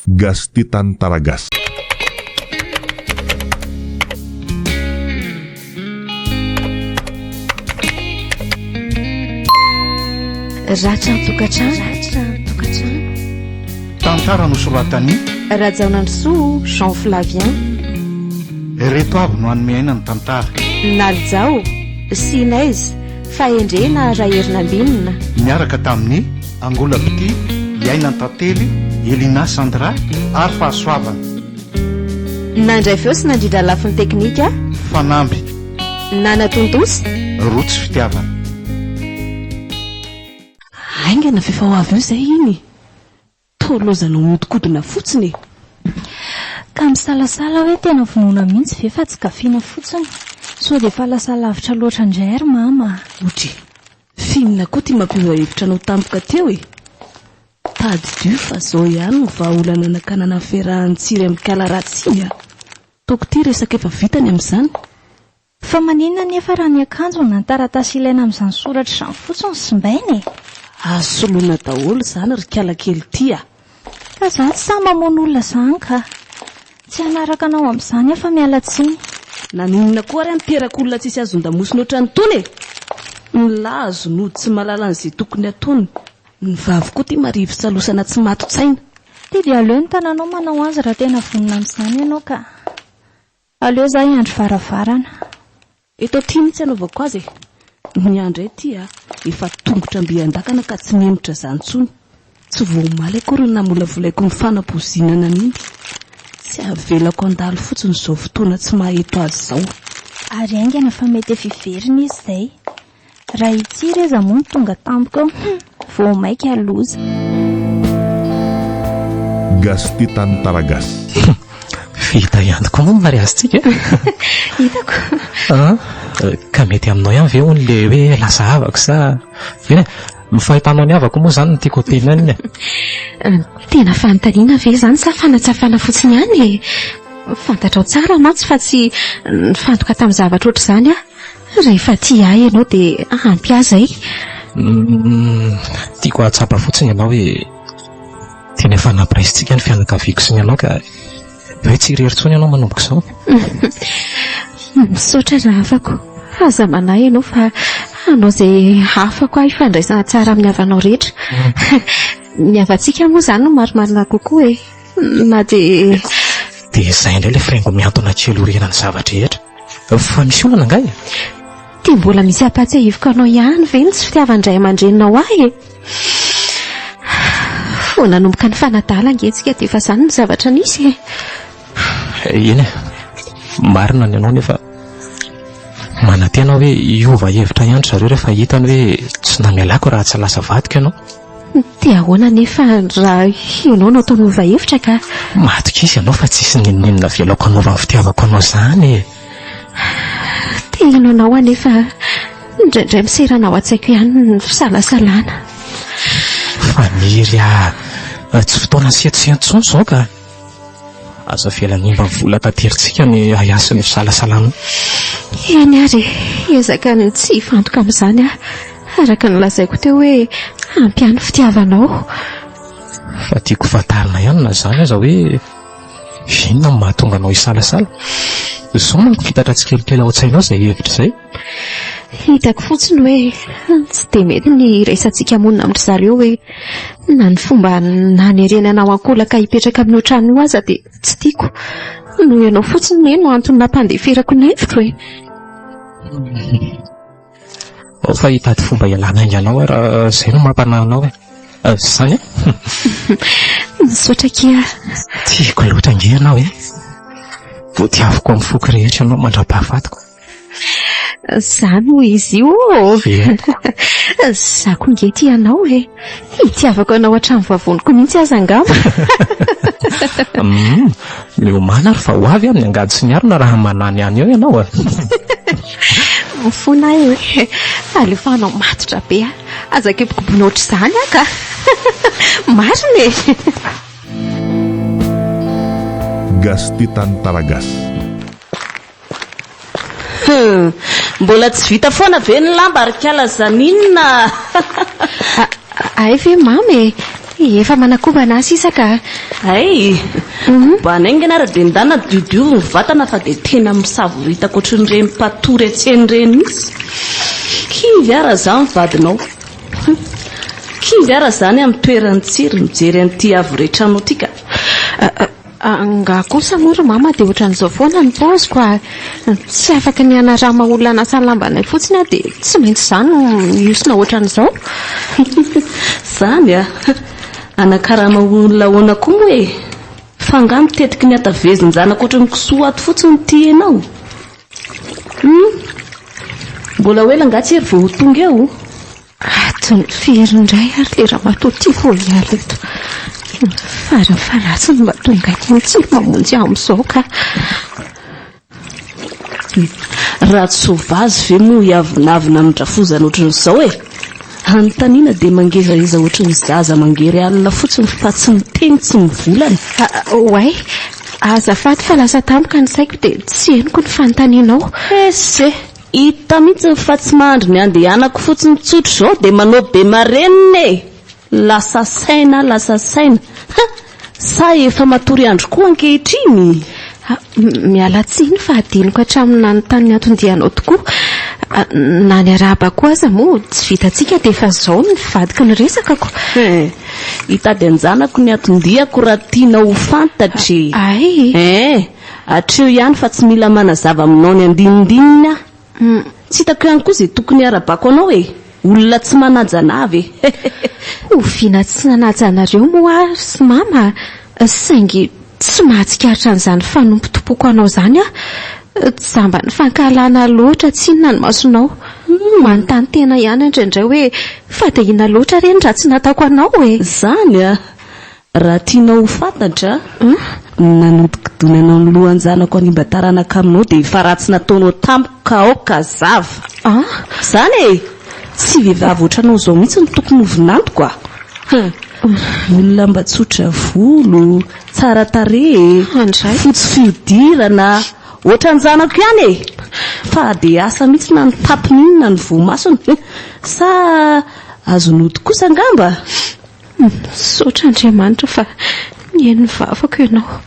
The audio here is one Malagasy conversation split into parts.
Gasy Tantara Gasy. Ratra an-tokantrano. Tantara nosoratan'i. Rajaonandrisoa Jean Flavien. Ireto avy no hanome aina ny tantara. Nalijao, Sinez, Fahendrena Raherinambinina. Niaraka tamin'i Angola Pitia, Iaina Tantely, Elina Sandra ary Fahasoavana. Nandray feo sy nandrindra lafiny teknika. Fanamby. Nanatontosa. Rotsy fitiavana. Haingana f'efa ho avy eo izay iny. Toa lozanao mihodinkodina fotsiny e! Ka misalasala hoe tena vonoina mihitsy ve fa tsy gafiana fotsiny? Sao dia efa lasa lavitra loatra indray ry mama a! Ohatry, f'inona koa ity mampiova hevitra anao tampoka teo e? Tadidio fa zao ihany no vahaolana anakanana ny fiarahan'i Tsiry amin'i Kala ratsy iny a! Ataoko ity resaka efa vita ny amin'izany. Fa maninona anefa raha ny akanjo na ny taratasy ilaina amin'izany soratra izany fotsiny no simbaina e? Azo soloina daholo izany ry kala kely ity a! Ka za tsy sahy mamono olona izany ka! Tsy hanaraka anao amin'izany aho fa miala tsiny. Naninona koa ary aho niteraka olona tsisy azon-damosina ohatran'itony e? Ny lahy azon'ody tsy mahalala an'izay tokony hataony. Ny vavy koa ity marivo salosana tsy mato-tsaina. Ty dia aleo ny tananao manao azy raha tena vonona amin'izany ianao ka! Aleo za hiandry varavarana. Eto aty mihitsy anaovako azy e! Ny ahy indray ity a, efa tongotra mby an-dakana ka tsy mihemotra izany intsony. Tsy vao omaly akory no namolavolaiko ny fanapoizinana an'iny. Tsy avelako handalo fotsiny izao fotoana tsy maha eto azy izao. Ary haingana fa mety efa hiverina izy izay. Raha i Tsiry aza moa no tonga tampoka eo, hum, vao maika loza. Gasy tia tantara gasy. Vita ihany koa moa ny mariazintsika e! Hitako. Ah, ka mety aminao ihany ve hono le hoe lasa havako sa eny e, ny fahitanao ny havako moa izany no tiako hotenenina e. Tena fanontaniana ve izany sa fanatsafana fotsiny ihany e? Fantatrao tsara mantsy fa tsy nifantoka tamin'ny zavatra ohatr'izany aho. Rehefa tia ahy ianao dia ampy ahy izay. Tiako hahatsapa fotsiny ianao hoe tena efa nampiraisintsika ny fianakaviako sy ny anao ka hoe tsy irery intsony ianao manomboka izao. Misaotra rahavako. Aza manahy ianao fa hanao izay afako aho hifandraisana tsara amin'ny havanao rehetra. Ny havantsika moa izany no marimarina kokoa e. Na dia. Dia izay indray ilay firaingo mihantona kely horiana ny zava-drehetra. Fa misy olana angaha e? Dia mbola misy ampahatsiahiviko anao ihany ve ny tsy fitiavan-dray aman-dreninao ahy e? Vao nanomboka nifanadala ange tsika dia efa izany ny zavatra nisy e. Eny e, marina ny anao nefa manantena aho hoe hiova hevitra ihany ry zareo rehefa hitany hoe tsy namelako raha tsy lasa vadiko ianao. Dia ahoana anefa raha ianao no atao miova hevitra ka? Matokisa ianao fa tsisy n'inon'inona avelako hanova ny fitiavako anao izany e! Te hino anao anefa indraindray miserana ao an-tsaiko ihany ny fisalasalana. Faniry ah! Tsy fotoana sentosento intsony izao ka! Aza avela hanimba ny vola taterintsika ny ahiahy sy ny fisalasalanao. Eny ary e, hiezaka ny tsy hifantoka amin'izany aho. Araka ny lazaiko teo hoe ampy ahy ny fitiavanao. Fa tiako fantarina ihany na izany aza hoe inona no mahatonga anao hisalasala. Izao manko fitatra tsikelikely ao an-tsainao izay hevitra izay. Hitako fotsiny hoe tsy dia mety ny hiraisantsika monina amin-dry zareo hoe na ny fomba nanerena anao ankolaka hipetraka amin'io trano io aza dia tsy tiako. Noho ianao fotsiny anie no antony nampandeferako ny hevitro e. Ao fa hitady fomba hialana haingana ao aho raha izay no mampanahy anao e. Izany e? Misaotra akia. Tiako loatra ange ianao e. Voatiaviko amin'ny foko rehetra ianao mandra-pahafatiko. Izany hoy izy io ô! Izaho koa nge tia anao e! Itiavako anao hatramin'ny vavoniko mihitsy aza angamba. Hum, miomàna ary fa ho avy aho amin'ny angady sy ny harona raha manany any eo ianao a! Mifona aho e! Aleo fa hanao matotra be aho. Aza kibokobona ohatr'izany aho ka! Marina e! Gasy tia tantara gasy. Hum, mbola tsy vita foana ve ny lamba ry kala Zaninina a! Hay ve mamy e! Efa manakobana aho sisa ka. Hay! Kobana haingana ary dia ndana diodiovy ny vatana fa dia tena misavoritaka ohatran'ireny mpatory an-tsena ireny mihitsy. Kivy aho raha izaho ny vadinao. Kivy aho raha izaho ny amin'ny toeran'i Tsiry mijery an'ity havoretranao ity ka. Angaha kosa moa ry mama dia ohatran'izao foana ny paoziko a! Tsy afaka ny hanarama olona hanasa ny lambanay fotsiny aho dia tsy maintsy izaho no mihosina ohatran'izao. Izany a! Hanakarama olona ahoana koa moa e? Fa angaha mitetiky ny hatavezin-janako ohatran'ny kisoa ato fotsiny ity ianao? Hum! Mbola ho ela angaha Tsiry vao ho tonga eo? Adiny firy indray ary ilay ramatoa ity vao hiala eto. Farafaharatsiny mba tonga aty mihitsy mamonjy ahy amin'izao ka. Raha tsy sovazy ve moa hiavonavona amin-drafozana ohatran'izao e? Anontaniana dia mangezaheza ohatran'ny zaza mangery alina fotsiny fa tsy miteny tsy mivolana. Oay, azafady fa lasa tampoka ny saiko dia tsy henoko ny fanontanianao. Ese! Hita mihitsy fa tsy mahandry ny andehanako fotsiny tsotra izao dia manao be marenina e! Lasa saina lasa saina. Ha! Sa efa matory andro koa ankehitriny? Miala tsiny fa adinoko hatramin'ny nanontany ny anton-dianao tokoa. Na ny arahaba koa aza moa tsy vitantsika dia efa izao no nivadiky ny resakako. He! Hitady an-janako ny anton-diako raha tianao ho fantatra e! Ay! Eh! Hatreo ihany fa tsy mila manazava aminao ny andinindininy aho. Tsy hitako ihany koa izay tokony hiarabako anao e! Olona tsy manaja anah ve? Oviana tsy nanaja anareo moa aho ry mama a! Saingy tsy mahatsikaritra an'izany fanompotompoako anao izany aho. Jamban'ny fankahalana loatra tsinona ny masonao. Manontany tena ihany aho indraindray hoe fa dia inona loatra re ny ratsy nataoko anao e? Izany a! Raha tianao ho fantatra, ny nanodinkodinanao ny lohan-janako hanimba taranaka aminao dia efa ratsy nataonao tamiko ka aoka hazava. Izany e! Tsy vehivavy ohatranao izao mihitsy no tokony ho vinantoko a! Hum! Olona mba tsotra volo, tsara tarehy, fotsy fihodirana, ohatran-janako ihany e! Fa dia asa mihitsy na ny tapiny inona ny voamasony. Sa azon'ody kosa angamba? Misaotra Andriamanitra fa nihaino ny vavako ianao.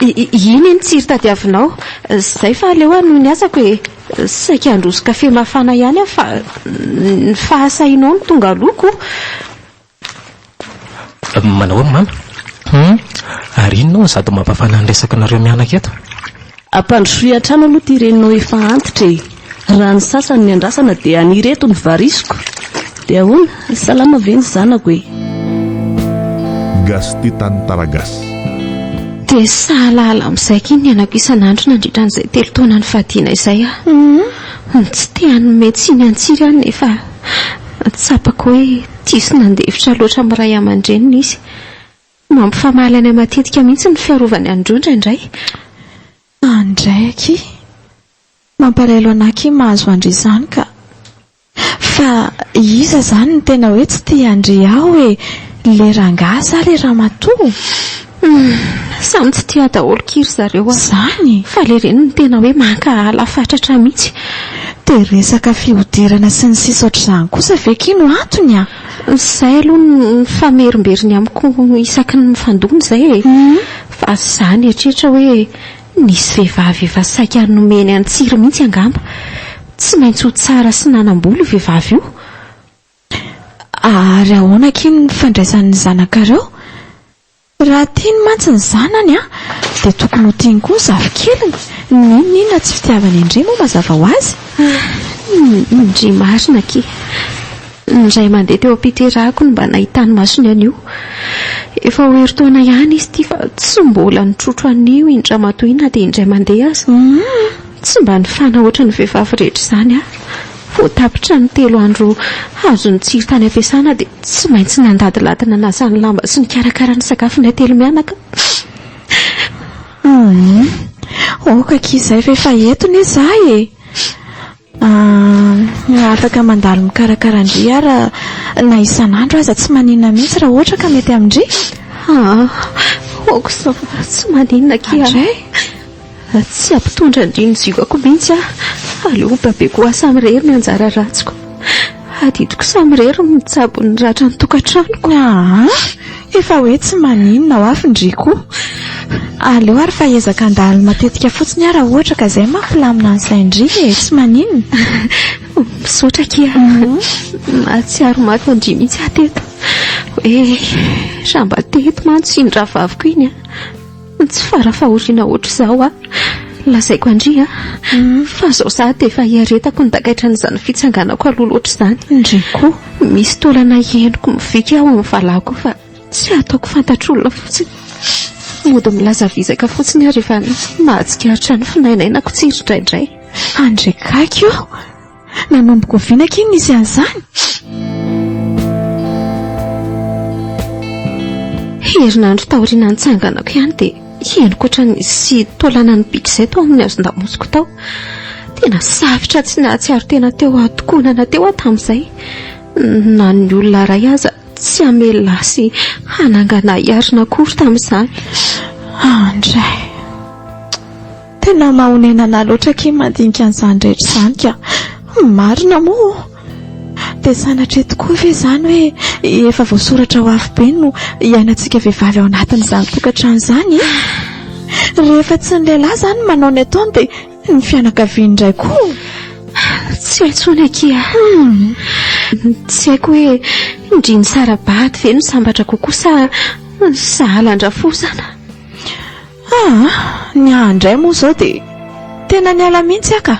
Iny ny tsiry tadiavinao. Izay fa aleo hanohy ny asako e. Saika handroso kafe mafana ihany aho fa ny fahasahianao no tonga aloha ko. Manao ahoana mama? Hum, ary inona no sady mampafana ny resakinareo mianaka eto? Ampandrosoy hatrany aloha ity reninao efa antitra e! Raha ny sasany ny andrasana dia haniry eto ny varisiko! Dia ahoana? Salama ve ny zanako e? Gasy tia tantara gasy. Dia sahalahala amin'izay akia ny niainako isan'andro nandritra an'izay telo taona nifadiana izay aho. Tsy te hanome tsiny an'i Tsiry aho nefa tsapako hoe diso nandefitra loatra amin'ny ray aman-dreniny izy. Mampifamaly anay matetika mihitsy ny fiarovany an'ireo indraindray. Andray akia! Mampalahelo anah akia mahazo an-dry izany ka! Fa iza izany no tena hoe tsy tia an-dry ao e? Le rangahy sa le ramatoa? Humm, samy tsy tia daholo kia ry zareo a! Izany? Fa le reny no tena hoe mankahala fatratra mihitsy. Dia resaka fihodirana sy ny sisa ohatr'izany kosa ve kia no antony a? Izay aloha no mifamerimberiny amiko isaky ny mifandona izay e! Fa za nieritreritra hoe nisy vehivavy efa saika nomeny an'i Tsiry mihitsy angamba. Tsy maintsy ho tsara sy nanam-bola io vehivavy io. Ary ahoana akia ny fandraisan'ny zanakareo? Raha tiany mantsy ny zanany an, dia tokony ho tiany koa ny zafikeliny, n'inon'inona tsy fitiavany an-dry moa mazava ho azy. Ndry marina akia. Indray mandeha teo am-piterahako no mba nahitany masony an'io. Efa ho herintaona ihany izy ity fa tsy mbola nitrotro an'io iny ramatoa iny na dia indray mandeha aza. Tsy mba nifana ohatran'ny vehivavy rehetra izany aho. Vao tapitra ny telo andro azon'i Tsiry tany am-piasana dia tsy maintsy nandadilady nanasa ny lamba sy nikarakara ny sakafonay telo mianaka. Humm, ok akia izay fa efa eto anie za e! Ah, afaka mandalo mikarakara an-dry aho raha na isan'andro aza tsy maninona mihitsy raha ohatra ka mety amin-dry. Ah, ok izao fa tsy maninona akia. Andray. Tsy hampitondra an-dry ny ziogako mihitsy aho. Aleo babeko ho ahy samirery ny anjara ratsiko. Adidiko samirery ny mitsabo ny ratran'ny tokantranoko. Aa, efa hoe tsy maninona ho avy ndry koa. Aleo ary fa hiezaka handalo matetika fotsiny aho raha ohatra ka izay mampilamina ny sain-dry e, tsy maninona. Misaotra akia. Mahatsiaro mafy an-dry mihitsy aho teto. Hoe raha mba teto mantsy iny rahavaviko iny an. Tsy fara-fahoriana ohatr'izao aho. Lazaiko an-dry an, fa izao sahady dia efa hiaretako ny takaitran'izany fitsanganako aloha loatra izany. Ndry koa. Misy taolana henoko mivika ao amin'ny valahako ao fa tsy ataoko fantatr'olona fotsiny. Mody milaza vizaka fotsiny aho rehefa mahatsikaritra ny finainainako tsiry indraindray. Andry akaiky io! Nanomboka oviana akia no nisy an'izany? Herinandro taoriana nitsanganako ihany dia henoko ohatran'ny nisy taolana nibika izay tao amin'ny hazon-damosiko tao. Tena safotra tsy nahatsiaro tena teo an-tokonana teo aho tamin'izay. Na ny olona iray aza tsy hamelona ahy sy hanangana ahy hiarina akory tamin'izany. Andray. Tena mahonena anah loatra akia mandinika an'izany rehetra izany ka. Marina moa? Dia sanatria tokoa ve izany hoe efa voasoratra ho afobe no iainantsika vehivavy ao anatin'izany tokantrano izany e? Rehefa tsy ny lehilahy izany no manao ny ataony dia ny fianakaviany indray koa. Tsy hay intsony akia. Tsy haiko hoe ndry nisara-bady ve no sambatra kokoa sa sahala an-drafosana. Aa! Ny ahy indray moa izao dia tena niala mihitsy aho ka!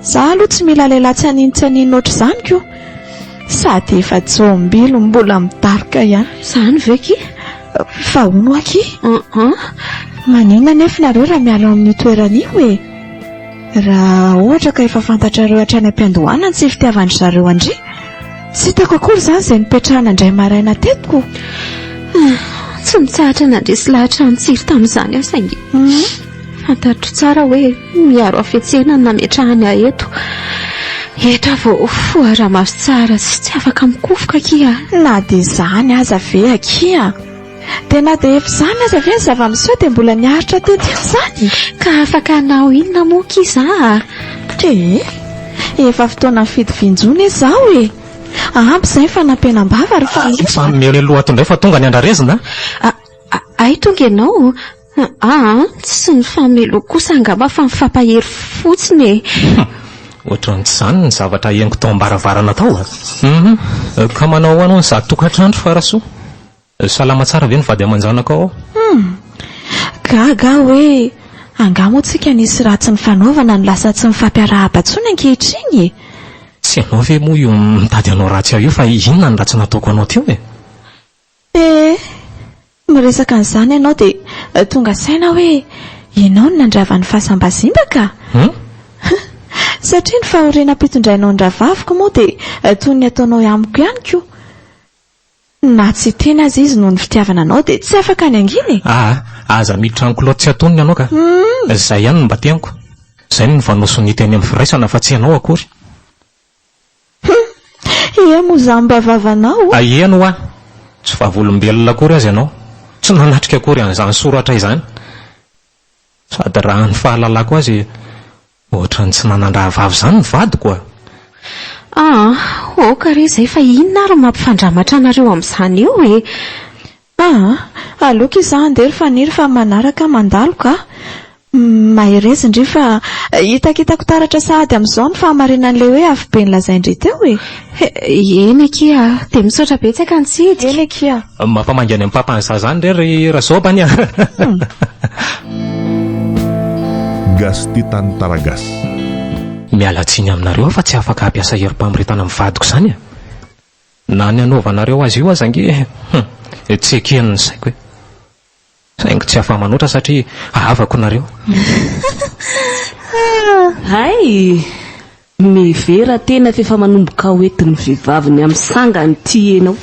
Za aloha tsy mila lehilahy tsy haninontsy haninona ohatr'izany ko! Sady efa jombilo no mbola midaroka ihany. Izany ve ki? Fa hono hoa ki? An! Maninona anefa nareo raha miala ao amin'io toerana io e? Raha ohatra ka efa fantatrareo hatrany am-piandohana ny tsy fitiavan-dry zareo an-dry? Tsy hitako akory izany izay nipetrahana indray maraina teto ko! Tsy nitsahatra nandresy lahatra an'i Tsiry tamin'izany aho saingy fantatro tsara hoe miaro hafetsena ny nametrahany ahy eto. Eto aho vao foara-maso tsara sy tsy afaka mikofoka akia. Na dia izany aza ve akia? Dia na dia efa izany aza ve ny zava-miseho dia mbola niaritra teto ihany izany? Ka afaka hanao inona moa akia za a? Ee, efa fotoanan'ny fitovian-jo anie izao e! Ampy izay ny fanampenam-bava ry Fanilo. Fa mialoha ato indray fa tonga ny andrarezina a! Hay tonga ianao? Aa, tsy nifameloha kosa angamba fa nifampahery fotsiny e! Ohatran'ny tsy izany ny zavatra henoko tao am-baravarana tao a! Hum, ka manao ahoana hono izato tokantrano Farasoa? Salama tsara ve ny vady aman-janakao ao? Hum! Gaga aho hoe angaha moa tsika nisy ratsy nifanaovana no lasa tsy mifampiarahaba intsony ankehitriny e? Tsy ianao ve moa io mitady hanao ratsy ahy io fa inona ny ratsy nataoko anao teo e? Ee, miresaka an'izany ianao dia tonga saina aho hoe ianao no nandrava ny fasam-bazimba ka! Hum? Satria ny fahoriana ampitondrainao ny rahavaviko moa dia toy ny ataonao amiko ihany koa. Na tsy hiteny aza izy noho ny fitiavana anao dia tsy afaka ny hangina e! Aa, aza miditra an-kilaoty tsy atonony ianao ka! Izay ihany no mba teniko. Izay no nivanoso ny teny amin'ny firaisana fa tsy ianao akory. Hum! Ie moa izaho mba vavanao? Eny hoa! Tsy vavolombelona akory aza ianao. Tsy nanatrika akory an'izany soratra izany. Sady raha ny fahalalako azy, ohatran'ny tsy nanan-drahavavy izany ny vadiko a! Aa, aoka re izay fa inona ary no mampifandramatra anareo amin'izany eo e? Aa, aleoko izaho handeha ry Faniry fa manaraka aho mandalo ka! Mahereza ndry fa hitakitako taratra sahady amin'izao ny fahamarinan'ilay hoe afobe nolazain-dry teo e! Eny akia, dia misaotra betsaka nitsidika. Eny akia. Mampamangy any amin'ny papan'ny zaza any re ry Razoba any a! Gasy Tantara Gasy. Miala tsiny aminareo aho fa tsy afaka hampiasa herim-pamoretana amin'ny vadiko izany e! Na ny hanaovanareo azy io aza ange hum, tsy eken'ny saiko e! Saingy tsy afa-manoatra satria havako nareo. Hay! Mihevera tena f'efa manomboka ho entin'ny vehivavy ny amin'ny sangany ity enao.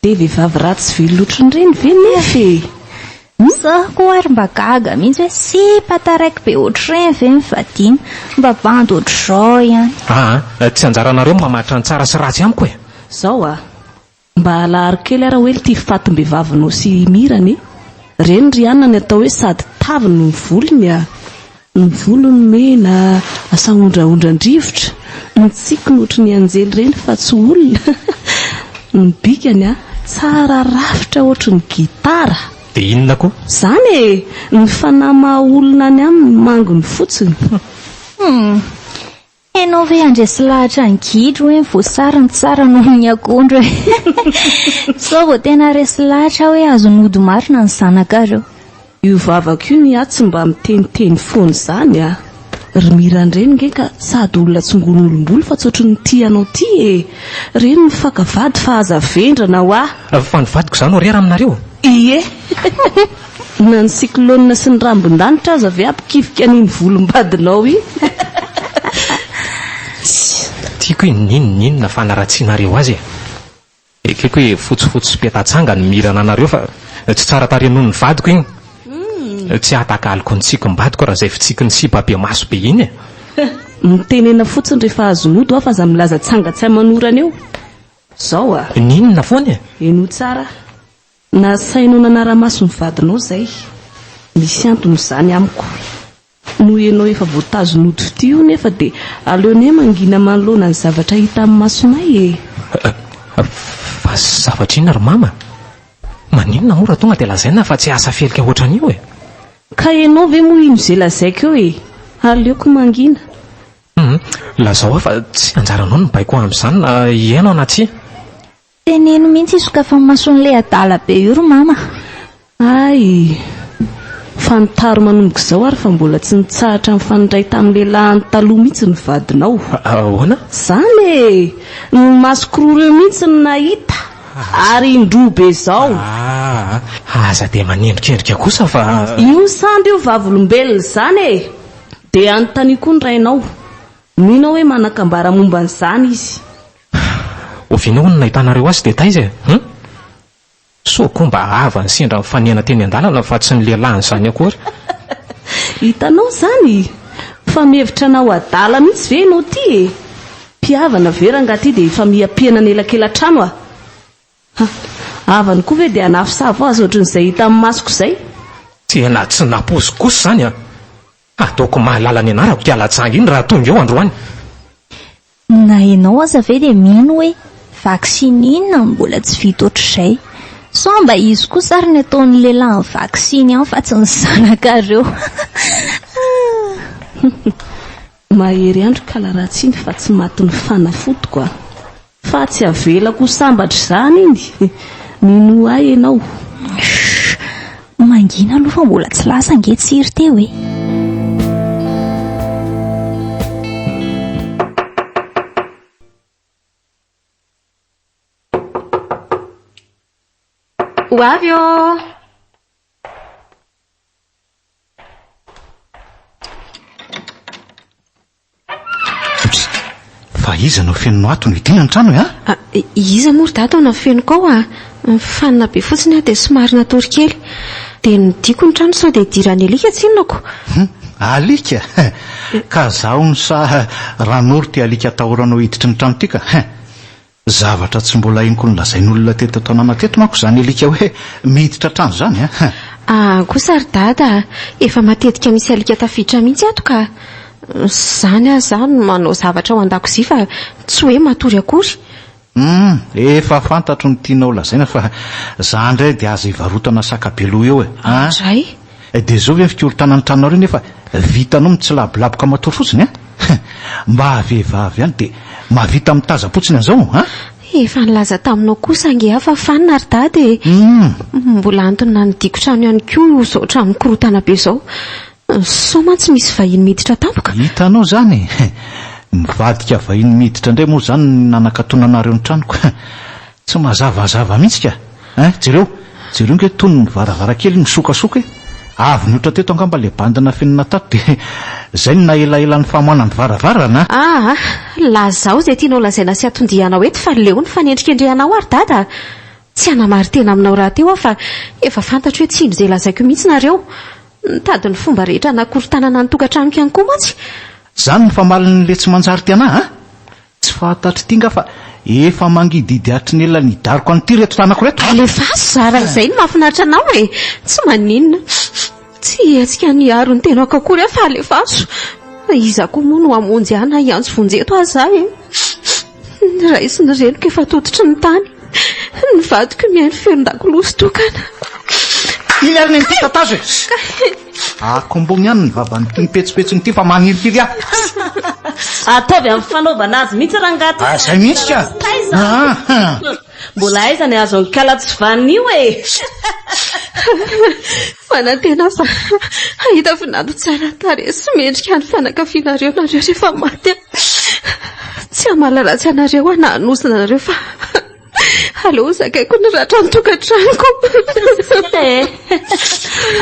Dia vehivavy ratsy velona ohatran'ireny ve nefa e? Za koa ary mba gaga mihitsy hoe sipa taraiky be ohatr'ireny ve ny vadiana? Mba bandy ohatr'izao ihany. Aa, tsy anjaranareo ny mamaritra ny tsara sy ratsy amiko e! Zao a! Mba alaharo kely ara hoe lty fatim-behivavinao sy i Mirana e! Reny ry anona ny atao hoe sady tavy no ny volony a! Ny volony mena, asa hondrahondran-drivotra, Ny tsikiny ohatry ny anjely ireny fa tsy olona. Ny bikany a, tsara rafitra ohatry ny gitara. Dia inona koa? Izany e! Ny fanahy maha olona any aminy manginy fotsiny. Hum! Hainao ve handresy lahatra an'i Gidro hoe ny voasary no tsara noho ny akondro e? Sao vao tena resy lahatra aho hoe azon'ny ody marina ny zanakareo. Io vavako io ny ahy tsy mba miteniteny foana izany a! Ry Mirandreny nge ka sady olona tsongon'olom-bolo fa tsy ohatry ny tia anao ity e! Reny mifaka vady fa aza vendrana hoa! Fa ny vadiko izany horaire aminareo? Ie! Na ny cyclone sy ny rambon-danitra aza ve hampikifika an'iny volom-badinao iny? Tsy tiako hoe n'inon'inona fanaratsianareo azy e! Ekeko hoe fotsifotsy sy peta-tsanga ny mirana anareo fa tsy tsara tarehy noho ny vadiko iny. Tsy hahatakaloko ny tsikim-badiko raha izay fitsikin'ny sipa be maso be iny e! Mitenena fotsiny rehefa azon'ody hoa fa aza milaza tsanga tsy aman'orana eo. Zao a! N'inona foana e! Henoy tsara. Nasainao nanara-maso ny vadinao izay. Misy antony izany amiko. Noho ianao efa voatazon'ody fitia io nefa dia aleonay mangina manoloana ny zavatra hita amin'ny masonay e! Fa zavatra inona ry mama? Maninona moa raha tonga dia lazaina fa tsy asa felika ohatran'io e? Ka ianao ve moa hino izay lazaiko eo e? Aleoko mangina. Hum, lazao aho fa tsy anjaranao ny mibaiko ahy amin'izany na hihaino aho na tsia. Teneno mihitsy hisokafan'ny mason'ilay adala be io ry mama. Hay! Fantaro manomboka izao ary fa mbola tsy nitsahatra nifandray tamin'ny lehilahiny taloha mihitsy ny vadinao. Ahoana? Izany e! Ny masoko roa ireo mihitsy no nahita, ary indroa be izao. Aa! Aza dia manendrikendrika kosa fa. Io sandry io vavolombelona izany e! Dia anontanio koa ny rainao. Mino aho hoe manan-kambara momba an'izany izy. Oviana hono no nahitanareo azy dia taiza e? Hum? Soa koa mba havany sendra nifanena teny an-dalana fa tsy ny lehilahiny izany akory. Hitanao izany? Fa mihevitra anao adala mihitsy ve ianao ity e? Mpihavana ve rangahy ity dia efa miha-pihana ny elakela-trano a? Ha! Havany koa ve dia hanafosafo azy ohatran'izay hita amin'ny masoko izay? Tena tsy nampoiziko kosa izany an! Ataoko mahalala ny anarako ity alajanga iny raha tonga eo androany. Na ianao aza ve dia mino hoe vaksiny inona no mbola tsy vita ohatr'izay? Sao mba izy kosa ary ny ataon'ny lehilahy ny vaksiny ihany fa tsy ny zanakareo. Mahery andro kala ratsy iny fa tsy matin'ny fanafodiko a! Fa tsy avelako ho sambatra izany iny! Minoa ahy ianao. Shh! Mangina aloha fa mbola tsy lasa ange Tsiry teo e! Ho avy ô! Fa iza no fenonao ato no hidiana ny trano e a? Ah, iza moa ry dada no nafeniko ao a? Fanina be fotsiny aho dia somary natory kely. Dia nodiako ny trano sao dia hidiran'ny alika tsinona ko. Hum, alika? Ka zaho no sahy Ranoro ity alika atahoranao hiditry ny trano ity ka. Hein. Zavatra tsy mbola henoko nolazain'olona teto an-tanàna teto manko izany alika hoe miditra trano izany a! Ah kosa ry dada a! Efa matetika misy alika tafiditra mihitsy ato ka! Izany aza izaho no manao zavatra ao an-dakozia fa tsy hoe matory akory. Hum, efa fantatro ny tianao lazaina fa za indray dia aza ivarotana saka be loha eo e! An! Indray? Dia zao ve ny fikorontanan'ny tranonareo nefa vitanao mitsilabolabo matory fotsiny an? Mba vehivavy ihany dia mahavita mitazam-potsiny an'izao an? Efa nilaza taminao kosa ange aho fa fanina ry dada e! Mbola antony nanidiako trano ihany koa izao trano mikorontana be izao. Sao mantsy misy vahiny miditra tampoka. Hitanao izany e! Mivadika vahiny miditra indray moa izany ny nanakatonanareo ny tranoko. Tsy mazavazava mihitsy ka! Hein, jereo, jereo nge tony ny varavarankely misokasoka e! Avy niotra teto angamba le bandy nafenina tato dia zay no nahelahela ny famoahana ny varavarana a! Aa, lazao izay tianao lazaina sy atondihanao eto fa leo ny fanendrikendrehanao aho ry dada a! Tsy hanamari-tena aminao rahateo aho fa efa fantatro hoe tsy hino izay lazaiko mihitsy nareo. Nitady ny fomba rehetra hanakorontanana ny tokantranoko ihany koa mantsy. Zany no famalin'le tsy manjary ty anah a! Tsy fantatr'ity nga fa efa mangidihidy hatry ny ela nidaroka an'ity reto tanako reto. Alefaso za raha izay no mahafinaritra anao e! Tsy maninona. Tsy hihetsika ny hiaro ny tenako akory aho fa alefaso. Iza koa moa no hamonjy ahy na hiantso vonjy eto aza aho e? Ny ray sy ny reniko efa tototry ny tany. Ny vadiko mihaino feon-dakolosy tokana. Iny ary neny ity tatazo e! Akombony ihany ny vavan'ity mipetsopetsony ity fa manirikiry ahy. Ataovy amin'ny fanaovana azy mihitsy rangahy ty. Ah, zay mihitsy ka. Taiza? Ah, Mbola aiza ny azon'ny kala tsy vanona io e! Manantena aho fa hahita vinanto tsara tarehy sy mendrika ny fianakavianareo nareo rehefa maty aho. Tsy hamala ratsy anareo aho na hanozona anareo fa aleo ho zakaiko ny ratran'ny tokantranoko. Eh!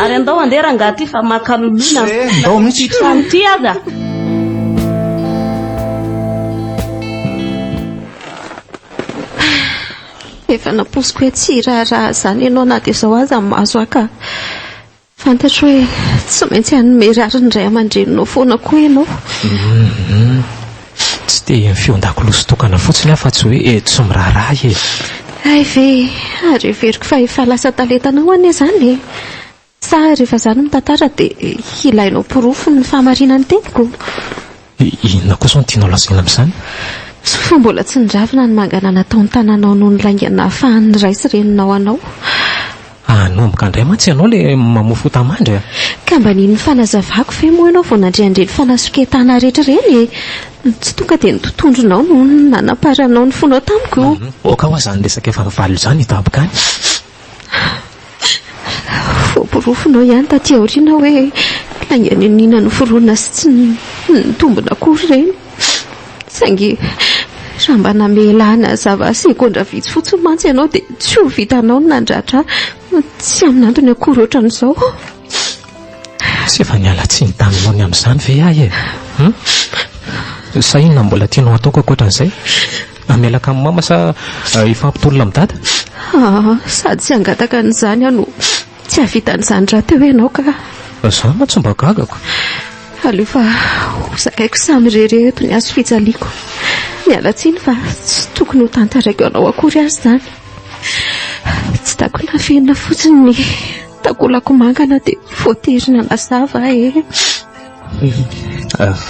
Ary andao handeha rangahy ty fa maka lolona. Eh, ndao mihitsy. Ity trano ity aza. Efa nampoiziko hoe tsy hiraharaha izany ianao na dia izao aza ny mahazo ahy ka. Fantatro hoe tsy maintsy hanome rariny ny ray aman-dreninao foana koa ianao. Hum, tsy te hihaino feon-dakolosy tokana fotsiny aho fa tsy hoe tsy miraharaha e. Hay ve, ary heveriko fa efa lasa talentanao anie izany e. Sa rehefa izaho no mitantara dia ilainao porofo ny fahamarinan'ny teniko? Inona kosa no tianao lazaina amin'izany? Soa fa mbola tsy niravina ny mangana nataon'ny tananao noho ny lainga nahafahan'ny ray sy reninao anao. Hanomboka indray mantsy ianao ilay mamoa fota-mandry a! Ka mba nino ny fanazavako ve moa ianao vao nandre an'ireny fanasoketana rehetra ireny e? Tsy tonga dia ny totondronao no nanamparanao ny fonao tamiko? Aoka hoa izany resaka efa nivalona izany hidaboka any. Voaporofonao ihany taty aoriana hoe lainga niniana noforonina sy tsy nitombina akory ireny. Saingy raha mba namela ahy nazava segondra vitsy fotsiny mantsy ianao dia tsy ho vitanao ny nandratra ahy tsy amin'antony akory ohatran'izao. Tsy efa niala tsiny taminao ny amin'izany ve aho e? Hum? Sa inona mbola tianao hataoko ankoatran'izay? Hamelaka amin'i mama sa hifampitolona amin'i dada? Ah, sady tsy hangataka an'izany aho no tsy hahavita an'izany rahateo ianao ka. Izaho mantsy mba gagako. Aleo fa ho zakaiko samirery eto ny hazo fijaliako. Miala tsiny fa tsy tokony ho tantaraiko anao akory aza izany. Tsy takona afenina fotsiny ny takolako mangana dia voatery nanazava aho e.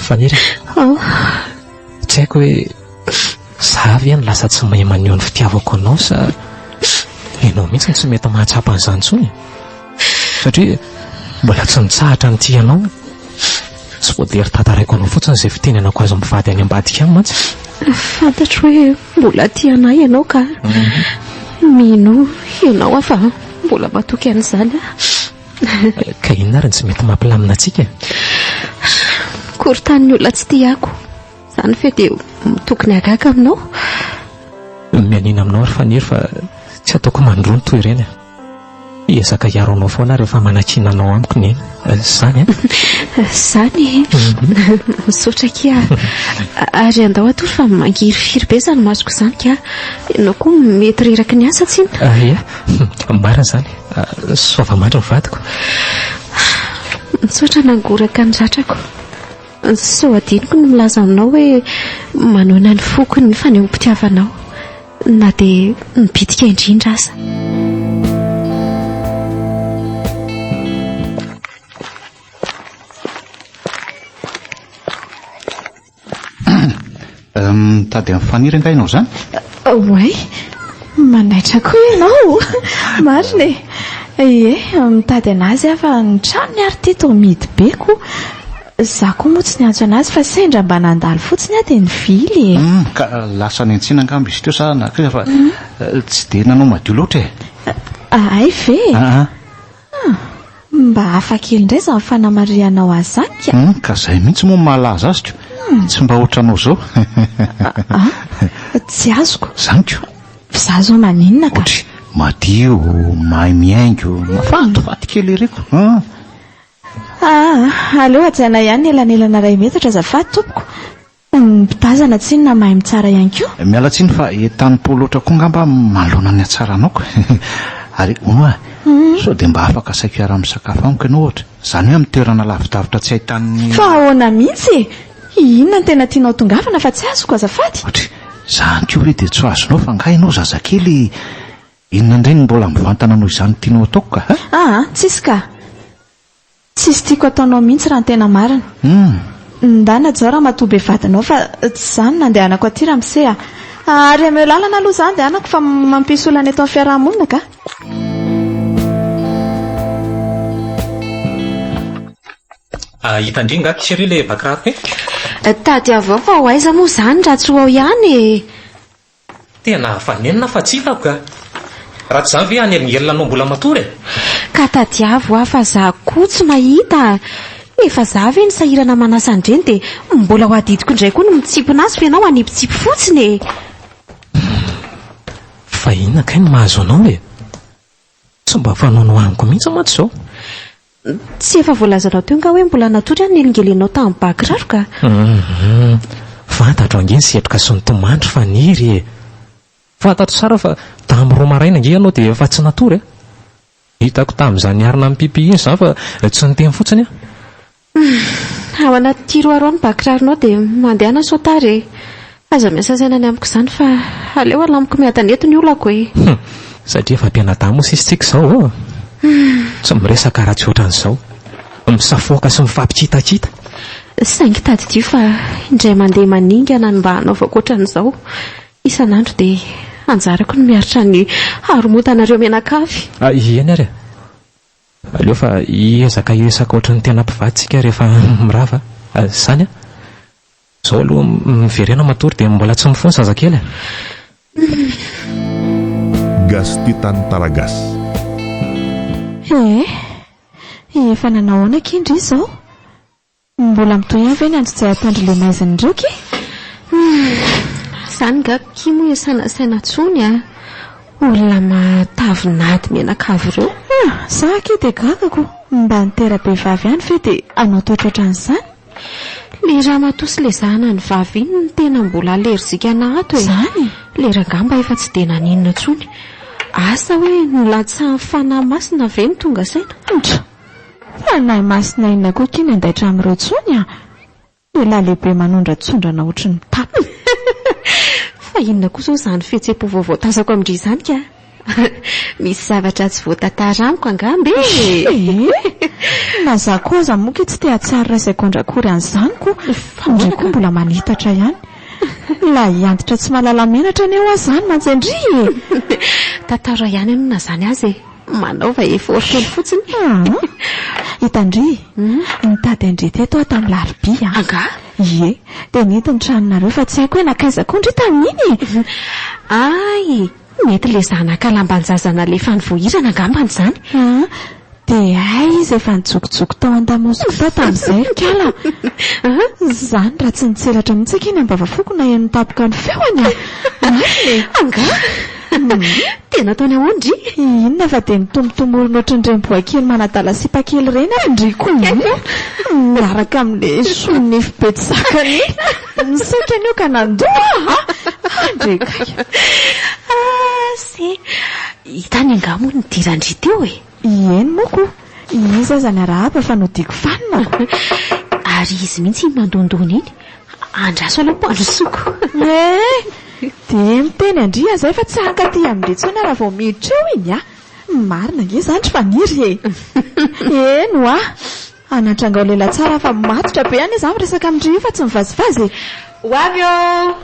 Faniry. Oh. Tsy haiko hoe za ve no lasa tsy mahay maneho ny fitiavako anao sa ianao mihitsy no tsy mety mahatsapa an'izany intsony e? Satria mbola tsy nitsahatra nitia anao aho. Tsy voatery tantaraiko anao fotsiny izay fitenenako azy mivady any ambadika any mantsy. Fantatro hoe mbola tia anay ianao ka. Mino ianao aho fa mbola matoky an'izany aho. Ka inona ary no tsy mety mampilamina antsika e? Korontan'ny olona tsy tia ako. Izany ve dia tokony hagaga aminao? Mianiana aminao ry Faniry fa tsy ataoko mandroa ny toy ireny e. Hiezaka hiaro anao foana aho rehefa manakiana anao amiko Neny. Izany e? Izany e? Misaotra akia. Ary andao hatory fa mangirifiry be izany masoko izany ka. Ianao koa mety reraky ny asa tsinona. Ia, marina izany. Soava-mandry ny vadiko. Misaotra nangoraka ny ratrako. Sao adinoko ny milaza aminao hoe manohina ny foko ny fanehoam-pitiavanao, na dia mibitika indrindra aza. Mitady an'i Faniry angaha ianao izany? Oay, manaitra koa ianao. Marina e. Ie, mitady an'azy aho fa ny tranony ary ity toa mihidy be ko. Izaho koa moa tsy niantso an'azy fa sendra mba nandalo fotsiny aho dia nivily e. Hum, ka lasa niantsena angamba izy teo sa nankaiza fa tsy dia nanao madio loatra e. Hay ve e? Aa. Ah, mba hafa kely indray izany fanamarihanao azy izany ka. Hum, ka izay mihitsy moa no mahalaza azy ko. Tsy mba ohatranao izao. Ah, tsy azoko. Izany ko. F'izaho izao maninona ka. Ohatry, madio, mahay mihaingo, mahafatifaty kely ery ko. Hum. Ah, aleo hajaina ihany ny elanelana iray metatra azafady tompoko. Ny mpitazana tsinona mahay mitsara ihany koa. Miala tsiny fa entanim-po loatra koa angamba manoloana ny hatsaranao ko. Ary hono hoa, sao dia mba afaka asaiko hiara-misakafo amiko ianao ohatra? Izany hoe amin'ny toerana lavidavitra tsy ahitan'ny. Fa ahoana mihitsy e? Inona no tena tianao tongavana fa tsy azoko azafady? Ohatry, izany koa ve dia tsy ho azonao fa angaha ianao zazakely? Inona indray no mbola mivantana noho izany tianao ataoko ka? Aa, tsisy ka. Tsisy tiako ataonao mihitsy raha ny tena marina. Hum. Ndana jao ramatoa be vadinao fa tsy izany no nandehanako aty ramose a! Ary ameo lalana aloha za andehanako fa mampisy olana eto amin'ny fiaraha-monina ka! Hita ndry nga chérie le bakiraroko e? Tadiavo ao fa ho aiza moa izany raha tsy ho ao ihany e! Tena hafa-nenina fa tsy hitako ka! Raha tsy izany ve hanelingelina anao mbola matory e? Ka tadiavo aho fa za koa tsy mahita! Efa za ve no sahirana manasa an'ireny dia mbola ho adidiko indray koa ny mitsimpona azy fa ianao hanipitsipy fotsiny e! Fa inona kay no mahazo anao e? Tsy mba fanaonao amiko mihitsy mantsy izao. Tsy efa voalazanao teo nga hoe mbola natory aho nelingelenao tamin'ny ba kiraro ka? Hum, fantatro ange ny setroka sy ny tomandry fa niry e! Fantatro tsara fa tamin'ny roa maraina ange ianao dia efa tsy natory e! Hitako tamin'izaho niarina amin'ny pipi iny izany fa tsy niteny fotsiny aho. Humm, ao anaty tiroir ao ny ba kiraronao dia mandehana sao tara e! Aza miasa saina ny amiko izany fa aleo alamiko miadana eto ny olako e! Humm, satria efa mpianadahy moa sisa tsika izao ô! Tsy miresaka raha tsy ohatran'izao. Misafoaka sy mifampikitakita. Saingy tadidio fa indray mandeha maningana no mba hanaovako ohatran'izao. Isan'andro dia anjarako ny miaritra ny haromotanareo mianakavy. Eny ary e! Aleo fa hiezaka hiresaka ohatran'ny tena mpivady tsika rehefa mirava a! Izany an! Izao aloha miverena matory dia mbola tsy mifoha ny zazakely e! Gasy Tantara Gasy. Ee, efa nanao ahoana akia ndry izao? Mbola mitohy ihany ve ny antsojay ataon-dry le maizina ireo ki? Humm, zany nga ki moa iasana saina tsony a! Olona mahatavin'ady mianakavy ireo. Ah, za akia dia gaga ko, mba nitera-behivavy ihany ve dia hanao toetra ohatran'izany? Le ramatoa sy le zanany vavy iny no tena mbola alerzika anah ato e! Zany? Le rangahy mba efa tsy dia naninona tsony. Asa hoe nolatsahan'ny fanahy masina ve no tonga saina? Ndra! Fanahy masina inona koa akia ny handaitra amin'ireo tsony a! Lehilahy lehibe manondratsondrana ohatry ny mitapy. Fa inona koa izao izany fihetseham-po vaovao tazako amin-dry izany ka? Misy zavatra tsy voatantara amiko angamba e! Ee! Na za koa aza moa ki tsy te hahatsiaro iray segondra akory an'izany ko! Fa ndry koa mbola manitatra ihany. Lahiantitra tsy mahalala menatra anie hoa izany mantsy an-dry e! Tantara ihany aloha na izany aza e! Manaova effort kely fotsiny. Aa! Hitan-dry? Nitady an-dry teto aho tamin'ny larobia an! Angaha? Ie. Dia nety ny tranonareo fa tsy haiko hoe nankaiza koa ndry tamin'iny e! Ay! Mety ilay zanaka lamban-jaza nalefan'i Vohirana angambany izany. Aa! Dia hay izy efa nijokojoko tao an-damosiko tao tamin'izay ry kala a! Izany raha tsy nitselatra mihitsy akia ny ambavafoko naheno tampoka ny feony a! Marina e! Angaha? Tena ataony ahoana ndry? Inona fa dia mitombotomorona ohatran'ireny boay kely manadala sipa kely ireny ary ndry koa miaraka amin'ilay sonify be tsy zakany iny. Misaotra an'io ka nandoa a! Andre kay. Ah se! Hitany angaha moa ny nidiran-dry teo e? Ieny moa ko! Iza aza niarahaba fa nodiako fanina ko! Ary izy mihitsy iny nandondona iny. Andraso aloha mpandrosoako. Eh! Dia miteny an-dry aho izay fa tsy hankaty amin-dry intsony aho raha vao miditra eo iny ah! Marina ange izany ry Faniry e! Eny ho'a! Anantrangao lela tsara fa matotra be anie za miresaka amin-dry io fa tsy mivazivazy e! Ho avy ô!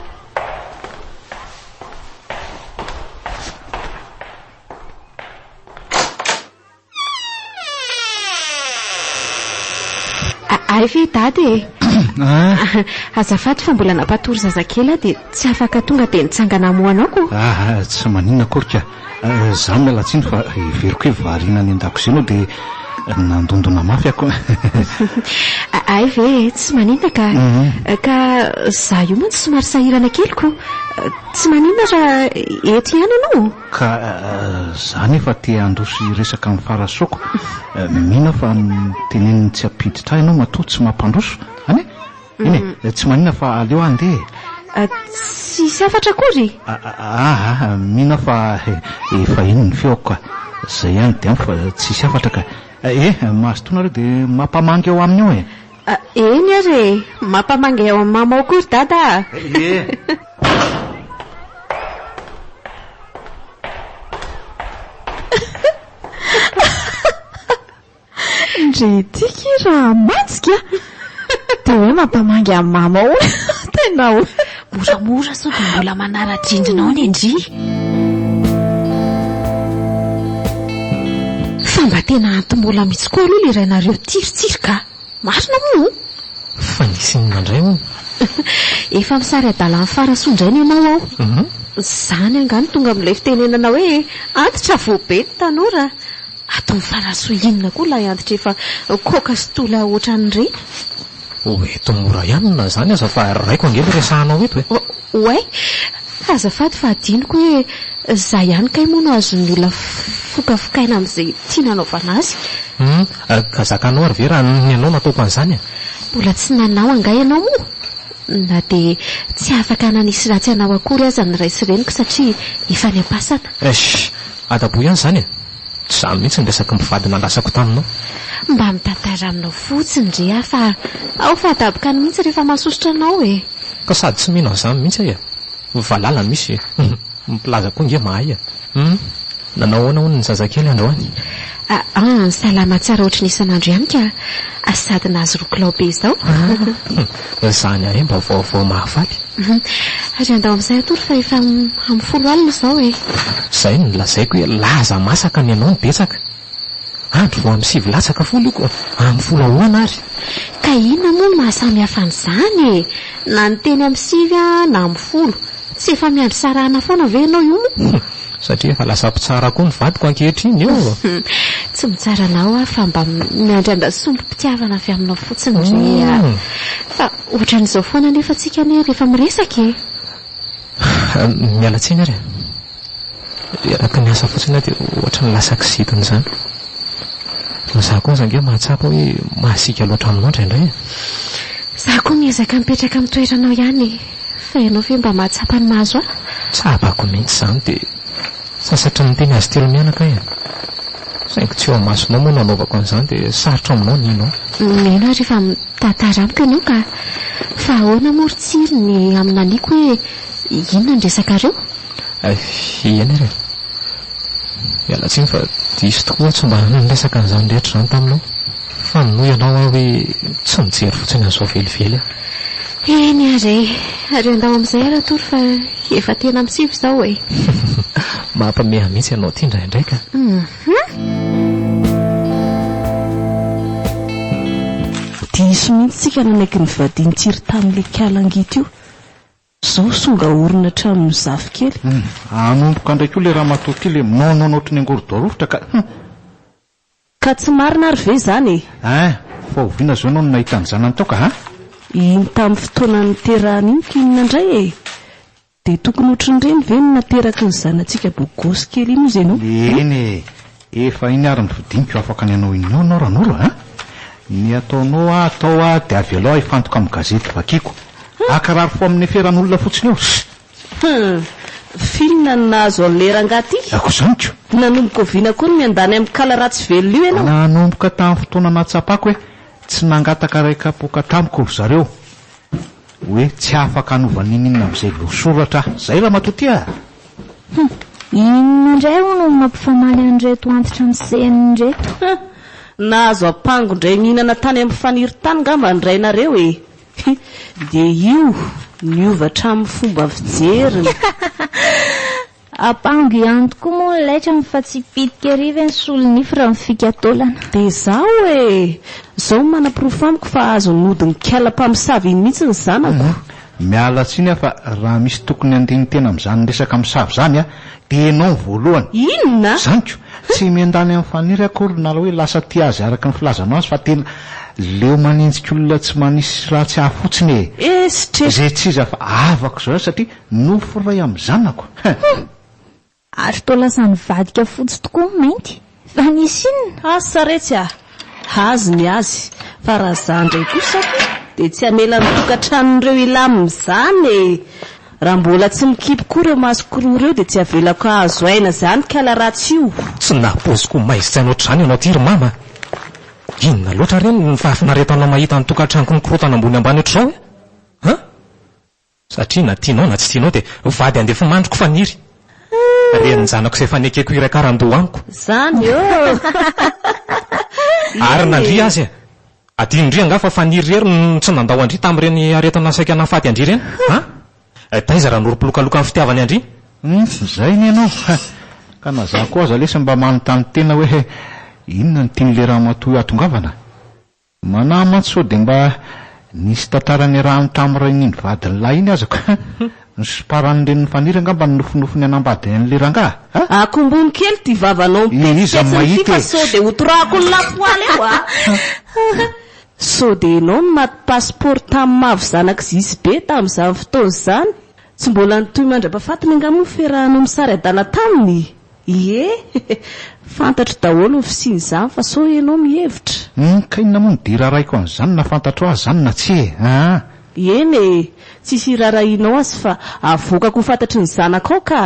Hay ve dada e? Azafady fa mbola nampatory zazakely aho dia tsy afaka tonga dia nitsangana hamoha anao ko. Ah, tsy maninona akory ka. Izaho miala tsiny fa heveriko hoe variana any an-dakozia ianao dia nandondona mafy aho ko. Hay ve e, tsy maninona ka. Ka izaho io mantsy somary sahirana kely ko. Tsy maninona raha eto ihany ianao? Ka za nefa te handroso hiresaka amin'i Farasoako. Mino aho fa noteneniny tsy hampiditra ahy ianao matoa tsy mampandroso. Any e? Eny e, tsy maninona fa aleo aho handeha e. Tsisy hafatra akory? Aa, mino aho fa efa heno ny feoko ka. Zay ihany dia ampy fa tsisy hafatra ka. E, mazotoa nareo dia mampamangy ao aminy ao e. Eny ary e! Mampamangy ao amin'i mama ao koa ry dada a! Ie! Ndry ity ki raha mantsika! Dia hoe mampamangy an'i mama hono. Tena hoe. Moramora sao dia mbola manara-drindrina ao ny an-dry. Fa mba tena anti-mbola mihitsy koa aloha ilay rainareo ity ry Tsiry ka! Marina moa o? Fa nisy inona indray hono? Efa misary adalan'i Farasoa indray ny anao ao. Izany angaha no tonga amin'ilay fitenenana hoe antitra vao be ny tanora? Ataon'i Farasoa inona koa ilay antitra efa koaka sy tola ohatran'ireny? Ho eto mora ihany na izany aza fa raiko ange no resahanao eto e! Oay! Azafady fa adinoko hoe za ihany kay moa no azon'ny olona fokafokaina amin'izay tiana anaovana azy. Hum, ka zakanao ary ve raha ny anao no ataoko an'izany e? Mbola tsy nanao angaha ianao moa? Na dia tsy afaka nanisy ratsy anao akory aza ny ray sy reniko satria efa any am-pasana. Eish! Adaboy ihany izany e! Tsy izany mihitsy ny resaky mpivady nandrasako taminao. Mba mitantara aminao fotsiny re aho fa ao fa adaboka any mihitsy rehefa mahasosotra anao e! Ka sady tsy mino an'izany mihitsy aho e! Valala misy e! Ny mpilaza koa ange mahay e! Hum! Nanao ahoana hono ny zazakely androany? Ah, salama tsara ohatry ny isan'andro ihany ka! Sady nahazo roa kilao be izao. Hum! Izany ahay mba vaovao mahafaly. Ary andao amin'izay hatory fa efa amin'ny 10 alina izao e! Izay no lazaiko hoe laza masaka ny anao no betsaka. Andro vao amin'ny 9 latsaka 10 io ko amin'ny 10 ahoana ary? Ka inona moa no maha samy hafa an'izany e? Na ny teny amin'ny 9 na amin'ny 10. Tsy efa miandry sarahana foana ve ianao io moa? Satria efa lasa mpitsara koa ny vadiko ankehitriny io. Tsy mitsara anao aho fa mba miandrandra sombim-pitiavana avy aminao fotsiny re a. Fa ohatran'izao foana anefa tsika anie rehefa miresaka e. Miala tsiny ary e. Reraky ny asa fotsiny aho dia ohatran'ny lasa kizitina izany. Izaho koa aza ange mahatsapa hoe masiaka loatra aminao indraindray e. Izaho koa miezaka mipetraka amin'ny toeranao ihany e. Fa ianao ve mba mahatsapa ny mahazo ahy? Tsapako mihitsy izany dia sasatry ny niteny azy telo mianaka aho e. Saingy tsy eo imasonao moa no anaovako an'izany dia sarotra aminao ny hino ahy. Mino aho rehefa mitantara amiko ianao ka. Fa ahoana moa ry Tsiry ny haminaniako hoe inona ny resakareo? Eny ary e. Miala tsiny fa diso tokoa aho tsy mba niresaka an'izany rehetra izany taminao. Fa ninoa ianao aho hoe tsy nijery fotsiny an'izao velively aho. Eny ary e. Ary andao amin'izay ary hatory fa efa tena amin'ny 9 izao e. Mampamehy mihitsy ianao ity indraindray ka. Diso mihitsy tsika nanaiky ny vadian-tsiry tamin'ilay kala ngita io. Zao songa orona hatramin'ny zafikely. Hum, hanomboka indray koa ilay ramatoa ity ilay minaonaona ohatry ny angorodoarovitra ka. Hum. Ka tsy marina ary ve izany e? Ein, fa oviana izao ianao no nahita ny zanany tao ka ha? Iny tamin'ny fotoana niterahany iny k'inona indray e? Dia tokony ohatrin'ireny ve no nateraky ny zanatsika bogosy kely iny ozy ianao? Eny e! Efa iny ary ny fidiniko afaka ny hanao inona ianao Ranoro a! Ny ataonao aho atao aho dia avelao aho hifantoka amin'ny gazety vakiako. Hakarary fo amin'ny aferan'olona fotsiny eo. Hum! F'inona no nahazo an'ilay rangahy ity? Ako izany ko! Nanomboka oviana koa no miandany amin'ny kala ratsy velona io ianao? Nanomboka tamin'ny fotoana nahatsapako hoe tsy nangataka iray kapoaka tamiko ry zareo. Hoe tsy afaka hanova n'inon'inona amin'izay voasoratra aho. Izay ramatoa ty a! Hum! Inona indray hono no mampifamaly an'ireto antitra misehany ireto? Hum! Nahazo ampango indray mihinana tany amin'ny faniry tany ngamba ny rainareo e! Dia io niova hatramin'ny fomba fijeriny. Apango ihany tokoa moa ny laitrany fa tsy pitika ery ve ny solonify raha mifika taolana. Dia izaho e! Izao no manaporofo amiko fa azon'ny odin'ny kala mpamosavy iny mihitsy ny zanako. Miala tsiny aho fa raha misy tokony handini-tena amin'izany resaka mosavy izany dia ianao no voalohany. Inona? Izany ko! Tsy miandany amin'i Faniry akory na hoe lasa tia azy araka ny filazanao azy fa tena leo manenjika olona tsy manisy ratsy ahy fotsiny e! Esitr'e! Izay tsy iza fa havako izao satria Nofo iray amin'ny zanako hein! Hum! Ary toa lasa nivadika fotsy tokoa ny mainty. Fa nisy inona? Asa retsy a! Azy ny azy, fa raha za ndray kosa dia tsy hamela ny tokantranon'ireo hilamina izany e! Raha mbola tsy mikipy koa ireo masoko roa ireo dia tsy avelako hahazo aina izany kala ratsy io. Tsy nahapoiziko ho maizin-tsaina ohatr'izany ianao ity ry mama a! Inona loatra re ny fahafinaretanao mahita ny tokantranoko mikorontana ambony ambany ohatr'izao e? An? Satria na tianao na tsy tianao dia vady andefimandriko Faniry. Renin-janako izay efa nekeko hiray karandoha amiko. Zany ô! Ary nandria azy e! Adinondry angaha fa Faniry irery no tsy nandao an-dry tamin'ireny aretina saika nahafaty an-dry ireny? An? Taiza raha noropolokaloka ny fitiavany an-dry? Hum, zay ny anao. Ka na za koa aza lesy mba manontany tena hoe inona no tian'ilay ramatoa io hahatongavana? Manahy mantsy sao dia mba nisy tantara niarahany tamin'ny rain'iny vadiny lahy iny aza ka nosomparan'ny renin'i Faniry angamba ny nofinofiny hanambady an'ilay rangahy a! Akombony kely ity vavanao Iza no mipetipetsiny ity mahita fa e! sao dia hotorahako ny lapoaly eo a! Sao dia ianao no maty pasipaoro tamin'ny mavo zanak'i Zisy be tamin'izany fotoana izany? Tsy mbola nitohy mandra-pahafatiny angaha moa ny fiarahanao misary adala taminy? Ie! Fantatro daholo ny fisian'izany fa sao ianao mihevitra. Hum, ka inona moa no dia iraharaiko an'izany na fantatro azy izany na tsia e! Aa. Eny e! Tsisy iraharahianao azy fa avoakako ho fantatry ny zanakao ka!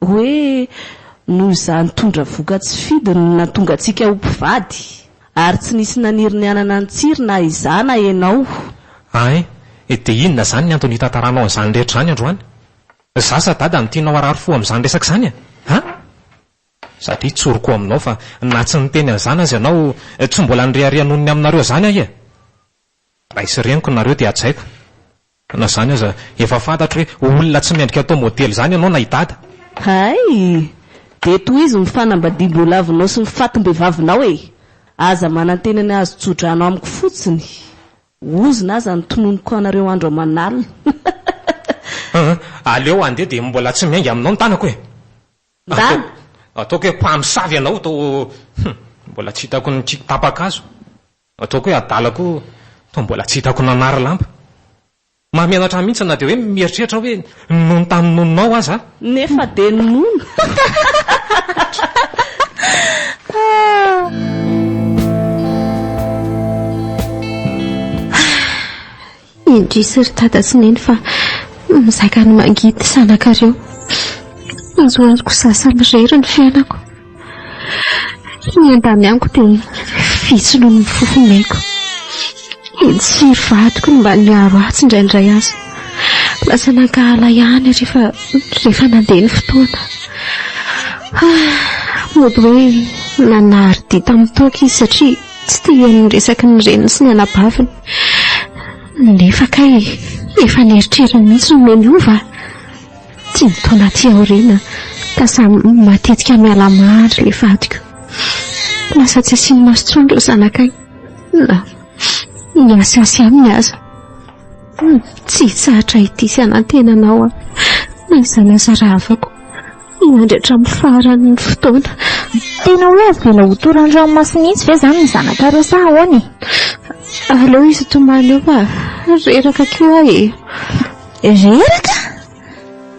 Hoe noho izaho nitondra voka tsy fidiny no nahatonga antsika ho mpivady. Ary tsy nisy naniry ny hanana an'i Tsiry na izaho na ianao. Ein! Dia inona izany ny antony hitantaranao an'izany rehetra izany androany? Za sa dada no tianao harary fo amin'izany resaka izany e? An? Satria tsoriko aminao fa na tsy niteny an'izany aza ianao tsy mbola nirehareha noho ny aminareo izany aho e! Ray sy reniko nareo dia hajaiko. Na izany aza efa fantatro hoe olona tsy mendrika atao modely izany ianao na i dada. Hay! Dia tohizo ny fanambadiam-boalavinao sy ny fatim-behivavinao e! Aza manantena ny hahazo tso-drano amiko fotsiny. Ozona aza no tononiko anareo andro aman'alina. Hum, aleo handeha dia mbola tsy miainga aminao ny tanako e. Ndana. Ataoko hoe mpamosavy ianao toa hum, mbola tsy hitako nikiky tapa-kazo. Ataoko hoe adala koa toa mbola tsy hitako nanary lamba. Mahamenatra ahy mihitsy na dia hoe mieritreritra hoe ninono tamin'ny nononao aza aho. Nefa dia ninono. Indrisy ry dada sy neny fa mizaka ny mangidy zanakareo. Azoazoko za samirery ny fiainako. Ny ambany amiko dia vitsy noho ny fofon'aiko. Ny tsiry vadiko no mba niaro ahy tsindraindray aza. Lasa nankahala ihany rehefa rehefa nandeha ny fotoana. Mody hoe nanary dia tamin'ny toaka izy satria tsy te hihaino ny resaky ny reniny sy ny anabaviny. Nefa kay efa nieritreriny mihitsy no niova. Dimy taona aty aoriana ka samy matetika miala mandry ilay vadiko. Lasa tsy asiany maso intsony ireo zanakay na miasiasy aminy aza. Tsy hitsahatra ity sy hanantena anao aho na izany aza rahavako. Hiandry hatramin'ny faran'ny fotoana. Tena hoe avela ho toran'ny ranomasina mihitsy ve izany ny zanakareo sa ahoana e? Aleo izy hitomany eo fa reraka koa aho e. Reraka?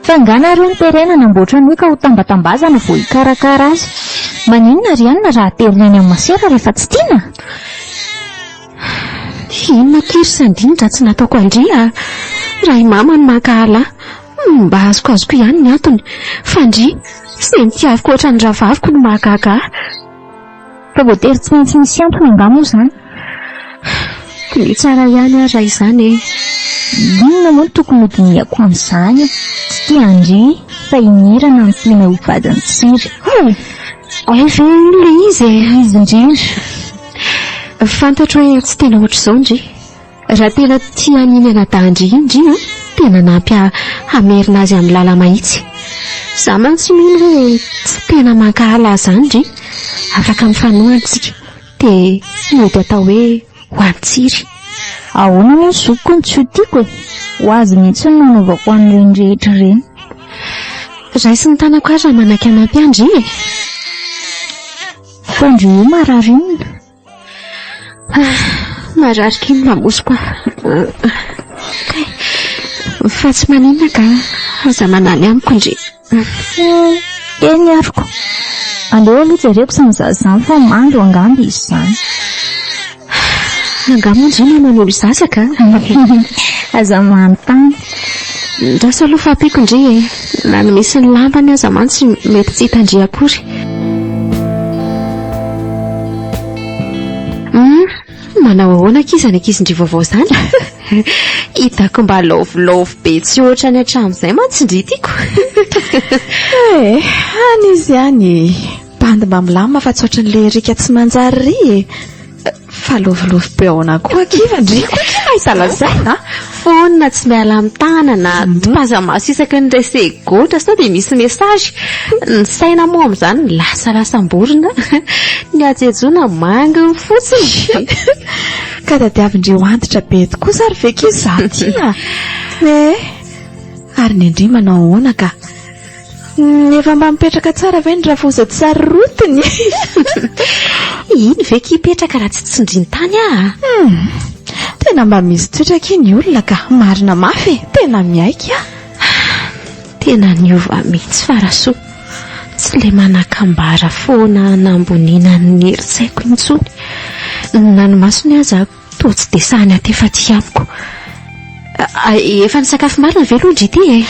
Fa angaha nareo no terena hanamboatra an'io ka ho tambatambazana vao hikarakara azy? Maninona ry anona raha aterina any amin'ny masera rehefa tsy tiana? Inona akia ry Sandy ny ratsy nataoko an-dry a? Raha i mama no mankahala ahy, mba azokoazoko ihany ny antony. Fa ndry, izay nitiaviko ohatran'ny rahavaviko no mahagaga ahy. Fa voatery tsy maintsy misy antony angaha moa izany? Diniho tsara ihany ary raha izany e! Inona moa no tokony ho dinihako amin'izany e? Tsy tia an-dry fa i Mirana no tiana ho vadin'i Tsiry. Hay ve iny ilay izy e? Izy indrindra. Fantatro hoe tsy tena ohatr'izao ndry. Raha tena tia an'iny anadahin-dry iny ndry an, tena hanampy ahy hamerina azy amin'ny lala-mahitsy. Izaho mantsy mino hoe tsy tena mankahala ahy izany ndry. Afaka mifanohana isika. Dia mody atao hoe ho an'i Tsiry. Ahoana moa ny zokiko no tsy ho tiako e? Ho azy mihitsy no nanaovako an'ireny rehetra ireny. Raiso ny tanako ary raha manaiky hanampy ahy ndry e! Fa ndry io marary inona? Marary kely ny lamosiko ah. Kay, fa tsy maninona ka, aza manany amiko ndry. Eny ariko. Aleo aloha jereko izany zaza izany fa mandro angamba izy izany. Angaha moa ndry mahay manolo zaza ka? Aza manontany. Ndraso aloha fa ampiako ndry e. Na ny misy ny lambany aza mantsy mety tsy hita-ndry akory. Hum, manao ahoana akia izany ankizy-ndry vaovao izany? Hitako mba love love be tsy ohatrany hatramin'izay mantsy ndry tiako. Eh, any izy any e. Bandy mba milamina fa tsy ohatran'ilay Erika tsy manjary ry e. Fa lovilovy be ahoana koa akia fa ndry koa akia mahita lazaina a! Phone tsy miala amin'ny tanana, topaza-maso isaky ny iray segondra sao dia misy message. Ny saina moa amin'izany lasalasam-borona, ny hajejoana manginy fotsiny. Ka tadiavin-dry ho antitra be tokoa ary ve akia izaho ity a! Eh! Ary ny an-dry manao ahoana ka? Efa mba mipetraka tsara ve ny rafoza tsy sarotiny? Iny ve ki hipetraka raha tsy tsindrin-tany aho? Hum, tena mba misy toetra akia ny olona ka, marina mafy e, tena miaiky aho. Tena niova mihitsy Farasoa, tsy ilay manakambara foana hanamboniana ny herin-tsaiko intsony. Na ny masony aza Toa tsy dia sahy niantefa aty amiko. Efa nisakafo marina ve aloha ndry ity e?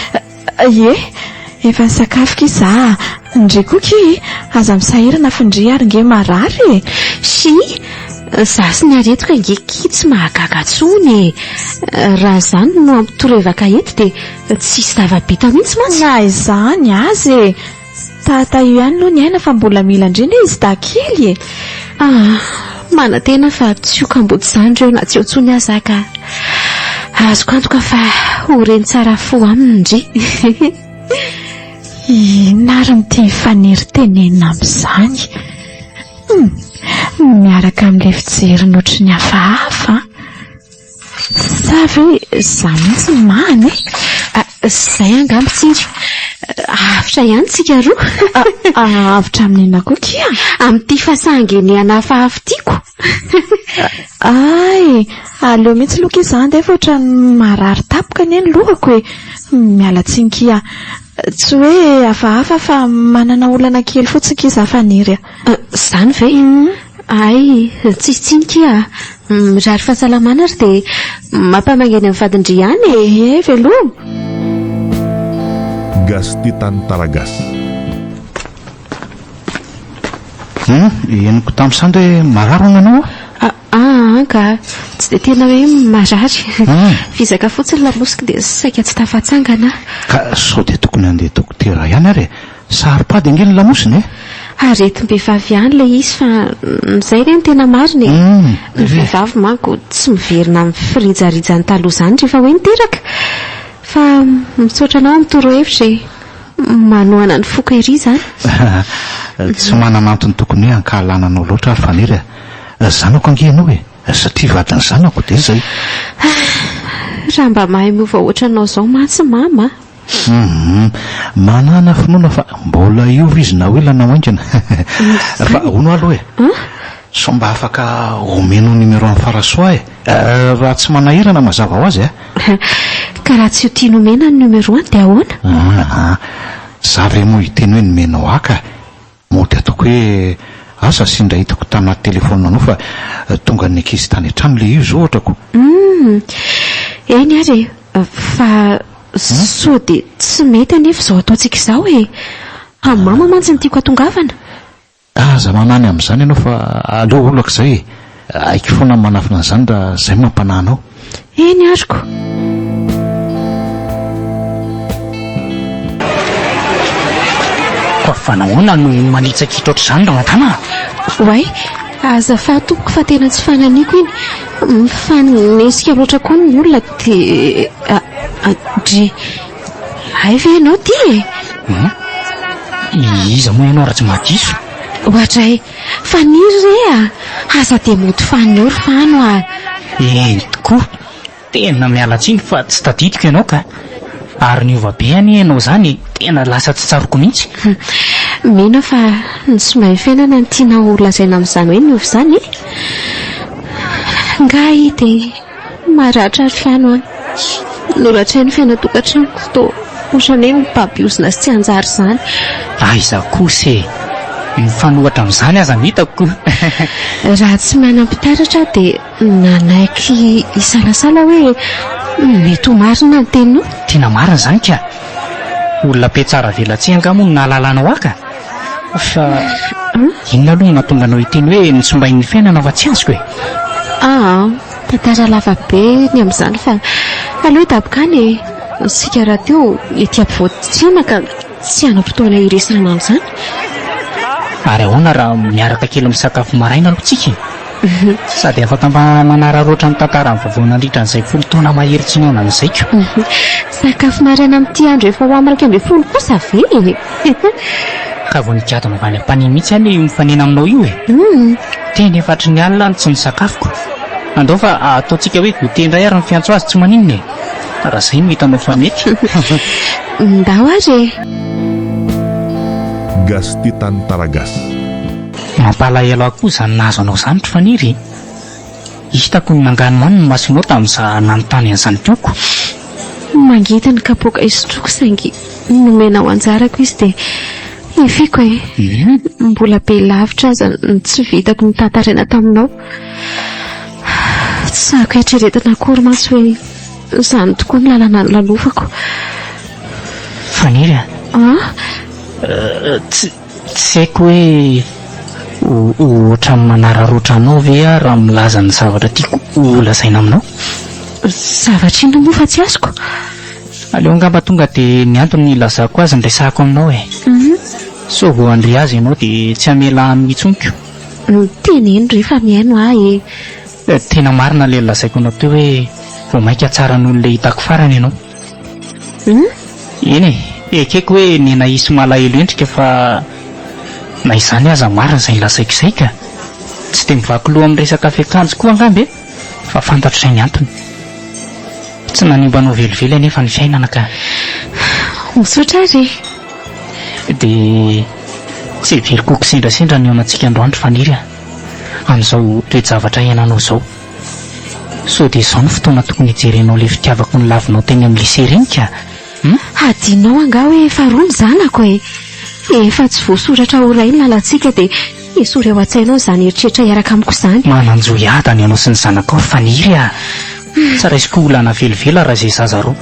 Ie, efa nisakafo ki za. Ndry koa ki, aza misahirana fa ndry ary nge marary e! Shi, za sy ny aretiko ange ki tsy mahagaga tsony e! Raha izany no hampitorevaka eto dia tsy hisy zava-bita mihitsy mantsy. Na izany aza e! Tata io ihany aloha ny aina fa mbola mila ndry anie izy dahy kely e! Ah, manantena fa tsy ho kamboty izany ireo na tsy eo intsony aza aho ka. Azoko antoka fa ho reny tsara fo aminy ndry. Inona ary no tian'i Faniry tenenina amin'izany? Hum, miaraka amin'ilay fijeriny ohatry ny hafahafa an! Sa ve za mihitsy no mahana e? Zay angamba Tsiry. Avotra ihany tsika roa. Avotra amin'ny inona koa kia? Amin'ity fahasangenehana hafahafa ity ko. Ay, aleo mihitsy aloha kia za andeha fa ohatran'ny marary tampoka anie ny lohako e. Miala tsiny kia. Tsy hoe hafahafa fa manana olana kely fotsiny kia za Faniry a. Izany ve? Hay, tsisy tsiny kia. Mirary fahasalamana ary dia mampamangy any amin'ny vadin-dry ihany e! Ie, veloma! Gasy Titan Taragas. Hum, henoko tamin'ny sandry hoe marary hono ianao a? Aa ka, tsy dia tena hoe marary. Vizaka fotsiny lamosiko dia saika tsy tafatsangana aho. Ka sao dia tokony handeha dokotera ihany ary e! Saro-pady ange ny lamosina e! Aretim-behivavy ihany ilay izy fa izay re no tena marina e! Ny vehivavy manko tsy miverina amin'ny firijarijany taloha izany rehefa hoe niteraka. Fa misaotra anao amin'ny torohevitra e! Manohana ny foko ery izany. Tsy manana antony tokony hoe hankahalana anao loatra aho ry Faniry a! Zanako ange ianao e! Satria vadin'ny zanako dia izay. Raha mba mahay miova ohatranao izao mantsy mama a! Humm. Manàna finoana fa mbola hiova izy na ho ela na ho haingana. Fa hono aloha e. Sao mba afaka omenao numéro an'i Farasoa e. Raha tsy manahirana mazava ho azy a. Ka raha tsy ho tiany omena ny numéro-ny dia ahoana? Aa. Za ve moa hiteny hoe nomenao ahy ka. Mody ataoko hoe asa sendra hitako tanaty telephone anao fa tonga ny ankizy tany an-trano le izy ohatra ko. Humm. Eny ary e. Fa sao dia tsy mety anefa izao ataontsika izao e. Amin'ny mama mantsy no tiako hatongavana. Aza manany amin'izany ianao fa aleo olako izay e. Haiko foana ny manafina an'izany raha izay no mampanahy anao. Eny ariko. Koa fa nahoana no manitsakitra ohatr'izany Ramadama a? Oay, azafady tompoko fa tena tsy fananiako iny. Mifanesika loatra koa ny olona dia... Dry. Hay ve ianao ity e? Hum? Iza moa ianao raha tsy mahadiso? Ohatray. Faniry re a! Aza dia mody fanina eo ry Fano a! Eny tokoa! Tena miala tsiny fa tsy tadidiko ianao ka! Ary niova be anie ianao izany e! Tena lasa tsy tsaroako mihitsy! Mino aho fa ny somay fiainana no tianao ho lazaina amin'izany hoe niova izany e! Ngahy dia maratra ry Fano a! Noratrain'ny fiainan-tokantranoko toa ohatran'ny hoe mibaby ozona sy tsy hanjary izany. Aiza kosa e! Mifanohitra amin'izany aza no hitako. Raha tsy manam-pitaratra aho dia nanaiky hisalasala hoe mety ho marina ny teninao. Tena marina izany ka! Olona mpihatsara velatsihy angaha moa no nahalalanao ahy ka? Fa inona aloha no nahatonga anao hiteny hoe nitsombain'ny fiainana fa tsy azoko e? Aa, tantara lava be ny amin'izany fa aleo hidaboka any e! Isika rahateo ety ampovoan-tsena ka tsy hanam-potoana hiresahana an'izany. Ary ahoana raha miaraka kely misakafo maraina aloha tsika e? Sady afaka mba manararaotra ny tantara ny vaovao nandritra an'izay folo taona mahery tsy nihaonana izay ko. Sakafo maraina amin'ity andro efa ho amin'ny 11 kosa ve e? Ka vao nigadona avy any Ampanihy mihitsy anie io mifanena aminao io e. Tena efa hatry ny alina no tsy nisakafoko. Andao fa ataontsika hoe goûter indray ary ny fiantso azy tsy maninona e. Raha izay no hitanao fa mety. Ndao ary e. Gastitan Taragas. Mampalahelo ahy koa izany nahazo anao izany ry Faniry e. Hitako ny nanganomano ny masonao tamin'izaho nanontany an'izany tiako. Mangidy ny kapoaka isotroako saingy nomenao anjarako izy dia efiko e. Mbola be lavitra aza ny tsy vitako notantaraina taminao. Tsy sahiko eritreretina akory mantsy hoe izany tokoa ny lalana nolalovako. Faniry a! An? Tsy Tsy haiko hoe ho ohatran'ny manararaotra anao ve aho raha milaza ny zavatra tiako holazaina aminao? Zavatra inona moa fa tsy azoko? Aleo angamba tonga dia ny antony nilazako azy no resahako aminao e. Sao vao handre azy ianao dia tsy hamela ahy hanohy intsony ko. Teneno re fa mihaino aho e. Tena marina ilay nolazaiko anao teo hoe vao mainka tsara noho ilay hitako farany ianao. Hum? Eny e, ekeko hoe nenahia sy malahelo endrika fa na izany aza marina izay lazaiko izay ka. Tsy dia mivaky loha amin'ny resaka fiakanjo koa angamba e, fa fantatro izay ny antony. Tsy nanimba anao velively anefa ny fiainana ka. Misaotra ary e. Dia tsy heveriko ho kisendrasendra ny nihaonantsika androany ry Faniry a, amin'izao toe-javatra iainanao izao. Sao dia izao no fotoana tokony hijerenao ilay fitiavako nolavinao teny amin'ny lycée ireny ka? Hum? Hadinonao angaha hoe efa roa ny zanako e! Efa tsy voasoratra ho iray ny lalantsika dia esory ao an-tsainao izany eritreritra hiaraka amiko izany. Manan-jo hiadana ianao sy ny zanakao ry Faniry a! Tsy raisiko ho olana velively raha izay zaza roa.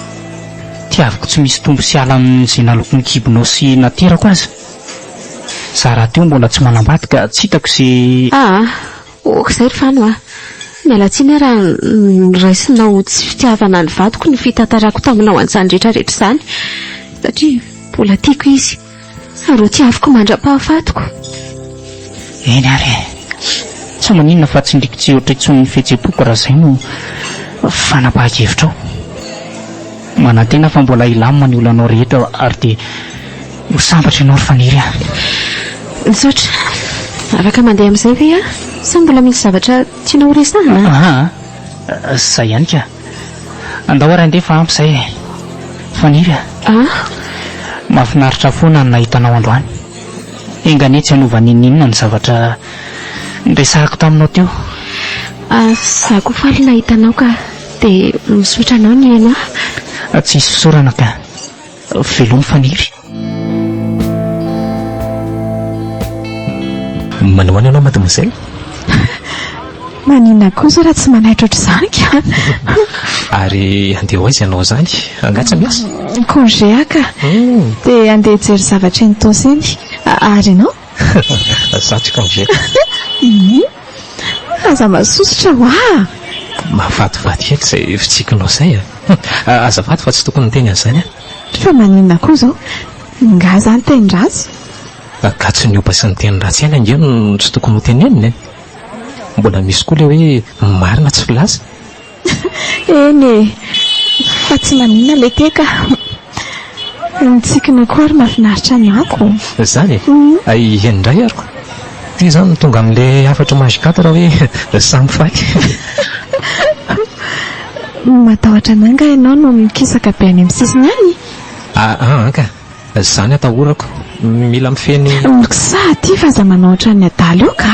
Tiaviko tsy misy tombo sy hala amin'izay naloky ny kibonao sy naterako aza. Za rahateo mbola tsy manambady ka tsy hitako izay. Aa! Ok izay ry Fano a! Miala tsiny aho raha noraisinao ho tsy fitiavana ny vadiko ny fitantarako taminao an'izany rehetra rehetra izany satria mbola tiako izy ary ho tiaviko mandra-pahafatiko. Eny ary e! Tsy maninona fa tsindriko tsy hihoatra intsony ny fihetseham-poko raha izay no fanapahan-kevitrao. Manantena fa mbola hilamina ny olanao rehetra ary dia ho sambatra ianao ry Faniry a! Misaotra. Afaka mandeha amin'izay ve aho? Sa mbola misy zavatra tianao ho resahana? Aa, izay ihany ka. Andao ary handeha fa ampy izay e. Faniry a! Aa? Mahafinaritra foana ny nahita anao androany. Enga anie tsy hanova n'inon'inona ny zavatra niresahako taminao teo. Izaho koa faly nahita anao ka. Dia misaotra anao nihaino ahy. Tsisy fisaorana ka. Veloma Faniry. Manao ahoana ianao mademoiselle? Maninona kosa raha tsy manaitra ohatr'izany ka? Ary handeha ho aiza ianao izany? Angaha tsy miasa? Congé aho ka. Dia handeha hijery zavatra eny Itaosy eny. Ary ianao? Izaho tsy congé. Iny? Aza masosotra hoa! Mahafatifaty kely izay fitsikinao izay a! Azafady fa tsy tokony niteny an'izany aho. Fa maninona koa izao? Nga za niteny ratsy? Ka tsy ny ompa sy ny teny ratsy ihany ange no tsy tokony hotenenina e! Mbola misy koa ilay hoe marina tsy filaza. Eny e! Fa tsy maninona ilay te ka! Ny tsikinao koa ary mahafinaritra ny ako. Izany e? Hay eny indray ary ko! Ity izany no tonga amin'ilay hafatry Magicator hoe samy faly. Matahotra anah angaha ianao no mikisaka be any amin'ny sisiny any? Aa ka! Izany atahorako. Mila mifehy ny. Mikisaha aty fa aza manao ohatran'ny adala eo ka!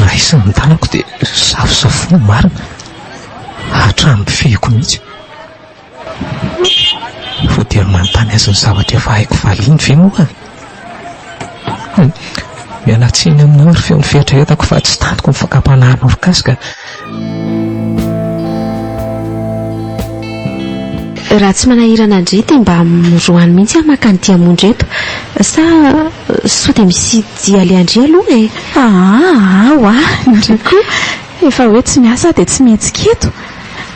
Raisiny ny tanako dia safosafoina marina. Hatramin'ny fehiko mihitsy. Voatery manontany azy ny zavatra efa haiko valiany ve moa? Miala tsiny aminao ry feon'ny fieritreretako fa tsy tantiko ny fakam-panahinao ry Kasy ka. Raha tsy manahirana an-dry dia mba miroa any mihitsy aho maka an'ity amondro eto. Sa sao dia misy dia alehan-dry aloha e? Aa ao a! Ndry koa efa hoe tsy miasa aho dia tsy mihetsika eto.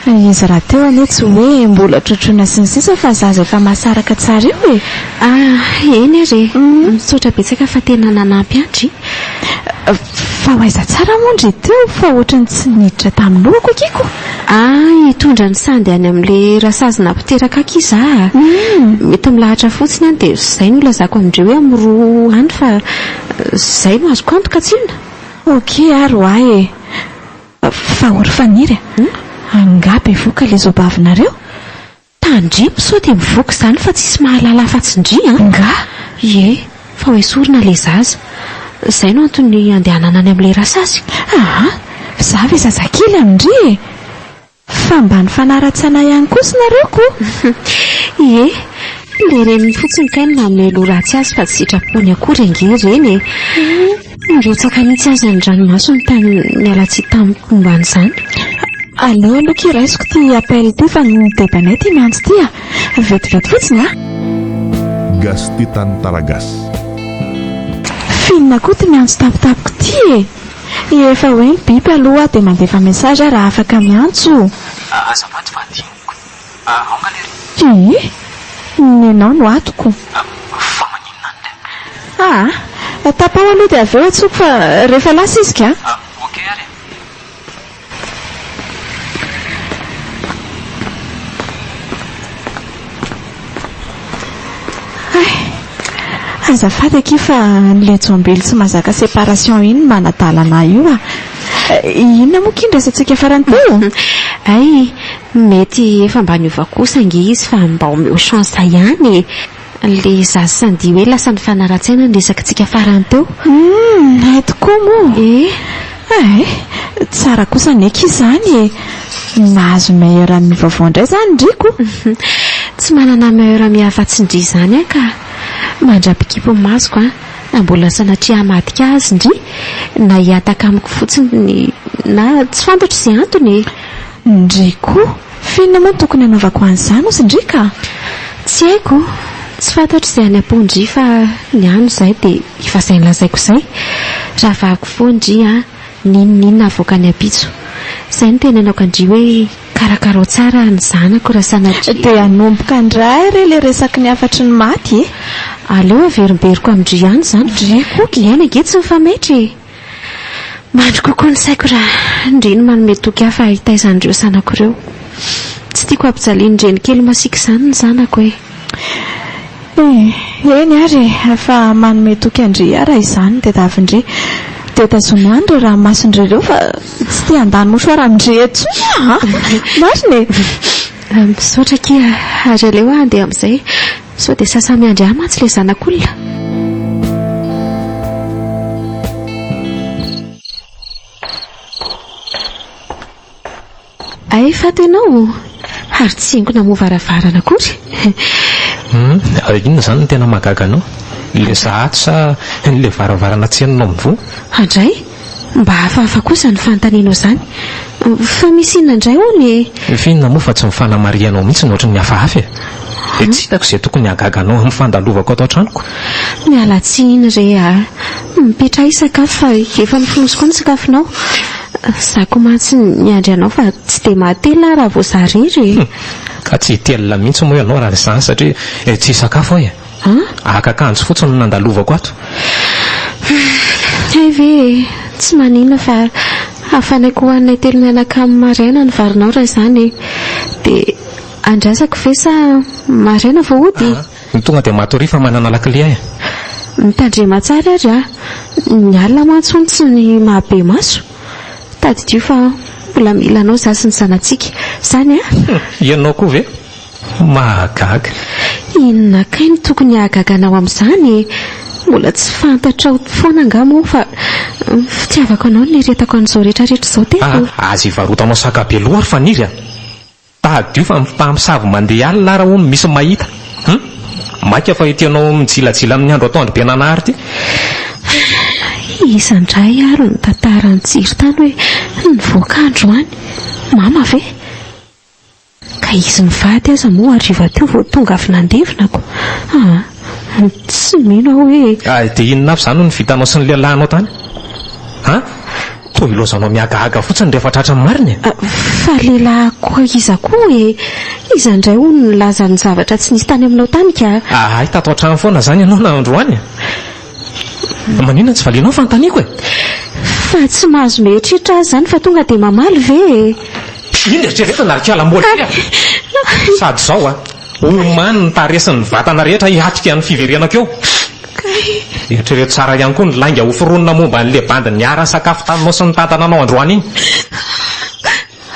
Izy rahateo anie tsy hoe mbola trotroina sy ny sisa fa zaza efa mahasaraka tsara io e! Ah, eny ary e! Misaotra betsaka fa tena nanampy ahy ndry. Fa ho aiza tsara moa ndry teo fa ohatran'ny tsy niditra tamin'ny lohako akia ko. Ah, hitondra ny sandy any amin'ilay rasazy nampiteraka aky iza a. Mety milahatra fotsiny any dia izay no ilazako amin-dry hoe amin'ny roa any fa izay no azoko antoka tsinona. Ok ary hoa e. Fa ory Faniry a! Angaha bevoka ilay zobavinareo? Tandremo sao dia mivoaka izany fa tsisy mahalala afa-tsy ndry an! Nga? Ie, fa ho esorina ilay zaza. Izay no antony andehanana any amin'ilay rasazy. Aa! Za ve zazakely amin-dry e! Fa mba nifanara-tsaina ihany kosa nareo ko! Ie, ilay reniny fotsiny kay no nanome loha ratsy azy fa tsy sitrapony akory ange ireny e! Nirotsaka mihitsy aza ny ranomasony tany niala tsiny tamiko momba an'izany. Aleo aloha ki raisiko ity appel ity fa ny debanay ity miantso ity a! Vetivety fotsiny a! Gasytitan Taragas. F'inona koa ity miantso tampotampoka ity e? Efa hoe mibipy aloha aho dia mandefa message aho raha afaka miantso. Azafady fa adinoko. Aonga lery. Ii, Nenao no atoko. Fa maninona any le? Aa, tapaho aloha dia avy eo antsoiko fa rehefa lasa izy ka. Ok ary e. Hay, azafady akia fa le jombilo tsy mahazaka séparation iny no manadala anah io a. Inona moa akia ny resatsika farany teo? Hay, mety efa mba niova kosa ange izy fa mba omeo chance ihany e. Le zaza Sandy hoe lasa nifanara-tsaina ny resakitsika farany teo. Humm, hay tokoa moa. Eh. Hay, tsara kosa anie akia izany e. Mahazo meilleur ami vaovao indray izany ndry ko. Tsy manana meilleur ami afa-tsy ndry izany aho ka. Mandra-pikipy ny masoko an, na mbola sanatria hamadika azy ndry, na hihataka amiko fotsiny na tsy fantatro izay antony e. Ndry koa! F'inona moa no tokony hanaovako an'izany ozy ndry ka? Tsy haiko, tsy fantatro izay any am-pon-dry fa ny ahy no izay dia efa izay nolazaiko izay. Rahavaviko foana ndry an, n'inon'inona avoakany ampitso. Izay no tenenako an-dry hoe karakarao tsara ny zanako raha sanatria. Dia hanomboka indray re ilay resaky ny hafatry ny maty e! Aleo averimberiko amin-dry ihany izany fa Ndry koa ny aina ange tsy mifametra e! Mandry kokoa ny saiko raha ndry no manome toky ahy fa hitaiza an'ireo zanako ireo. Tsy tiako hampijalian'ny renikely masiaka izany ny zanako e. Eh, eny ary e, fa manome toky an-dry aho raha izany no tadiavin-dry. Dia tazomy any ireo ranomason-dry ireo fa tsy te handany mouchoir amin-dry eto intsony aho an! Marina e! Misaotra akia, ary aleo aho handeha amin'izay. Sao dia sasa-miandry ahy mantsy ilay zanak'olona. Hay faty ianao ary tsy henoko namoha varavarana akory. Hum, inona izany no tena mahagaga anao? Ilay za ato sa ilay varavarana tsy henonao mivoha? Andray! Mba hafahafa kosa ny fanontanianao izany. Fa misy inona indray hono e? F'inona moa fa tsy ny fanamarihanao mihitsy no ohatry ny hafahafa e? Dia tsy hitako izay tokony hahagaga anao amin'ny fandalovako ato an-tranoko. Miala tsiny re a! Mipetraha hisakafo fa efa nofonosiko ao ny sakafonao. Za koa mantsy miandry anao fa tsy dia mahatelina aho raha vao za irery e! Ka tsy hitelina mihitsy moa ianao raha izany satria tsy hisakafo aho e! An? Haka akanjo fotsiny no nandalovako ato. Hay ve e! Tsy maninona fa hafanaiko hohaninay telo mianaka amin'ny maraina ny varinao raha izany e! Dia andrasako ve sa maraina vao hody? Aa, tonga dia matoria fa manana lakile aho e! Mitandrema tsara ary a! Ny alina mantsy hono tsy ny mahabe maso. Tadidio fa mbola mila anao izaho sy ny zanatsika. Izany a! Ianao koa ve? Mahagaga. Inona kay no tokony hahagaga anao amin'izany e? Mbola tsy fantatrao foana angaha moa fa ny fitiavako anao no nieretako an'izao rehetra rehetra izao teto? Ah, aza ivarotanao saka be loha ry Faniry a! Tadidio fa mpamosavy mandeha alina ara hono misy mahita. Hum! Maika fa ity anao mijilajila amin'ny andro atoandro be nanahary ity. Iza indray ary no nitantara an'i Tsiry tany hoe nivoaka androany? Mama ve? Ka izy mivady aza moa hariva teo vao tonga avy nandevina ko! Aa! Tsy mino aho hoe. Ay, dia inona avy izany no vitanao sy ny lehilahinao tany? An? Toa ilaozanao mihagahaga fotsiny rehefa tratra ny marina e! Fa lehilahy koa iza koa e? Iza indray hono nilaza ny zavatra tsy nisy tany aminao tany ka? Ay, tato an-trano foana izany ianao na androany e! Maninona tsy valianao ny fanontaniako e? Fa tsy mahazo mieritreritra aho izany fa tonga dia mamaly ve e? Inona eritreretina ry kala mbola kely a! Sady izao a, omano ny tarehy sy ny vatana rehetra hiatrika ny fiverenako eo. Eritrereto tsara ihany koa ny lainga hoforonina momba an'ilay bandy niara-nisakafo taminao sy nitantana anao androany iny.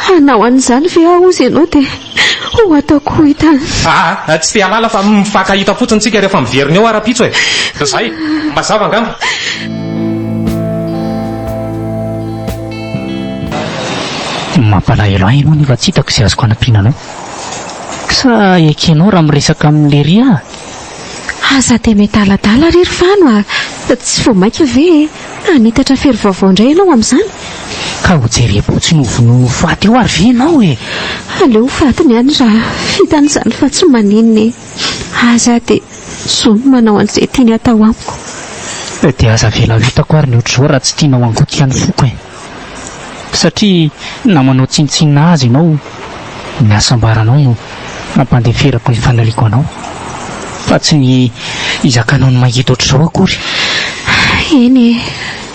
Hanao an'izany ve aho hozy ianao dia ho ataoko ho hitan'ny. Aa, tsy te hahalala fa mifankahita fotsiny tsika rehefa miverina eo aho rahampitso e! Zay, mazava angamba. Mampalahelo ahy ianao nefa tsy hitako izay azoko hanampiana anao. Sa ekenao raha miresaka amin'i Lery aho? Aza dia miadaladala ry ry Fano a! Tsy vao mainka ve e? Hanitatra fery vaovao indray ianao amin'izany? Ka ho jerem-potsiny ho vonoiny ho faty eo ary ve ianao e? Aleo ho fatiny ihany raha vitany izany fa tsy maninona e! Aza dia zony manao an'izay tiany hatao amiko. Dia aza avela ho hitako ary ny ohatr'izao raha tsy tianao hangotika ny foko e! Satria na manao tsinontsinona azy ianao, ny hasambaranao no hampandeferako ny faniriako anao, fa tsy ny hizakanao ny mangidy ohatr'izao akory. Eny e,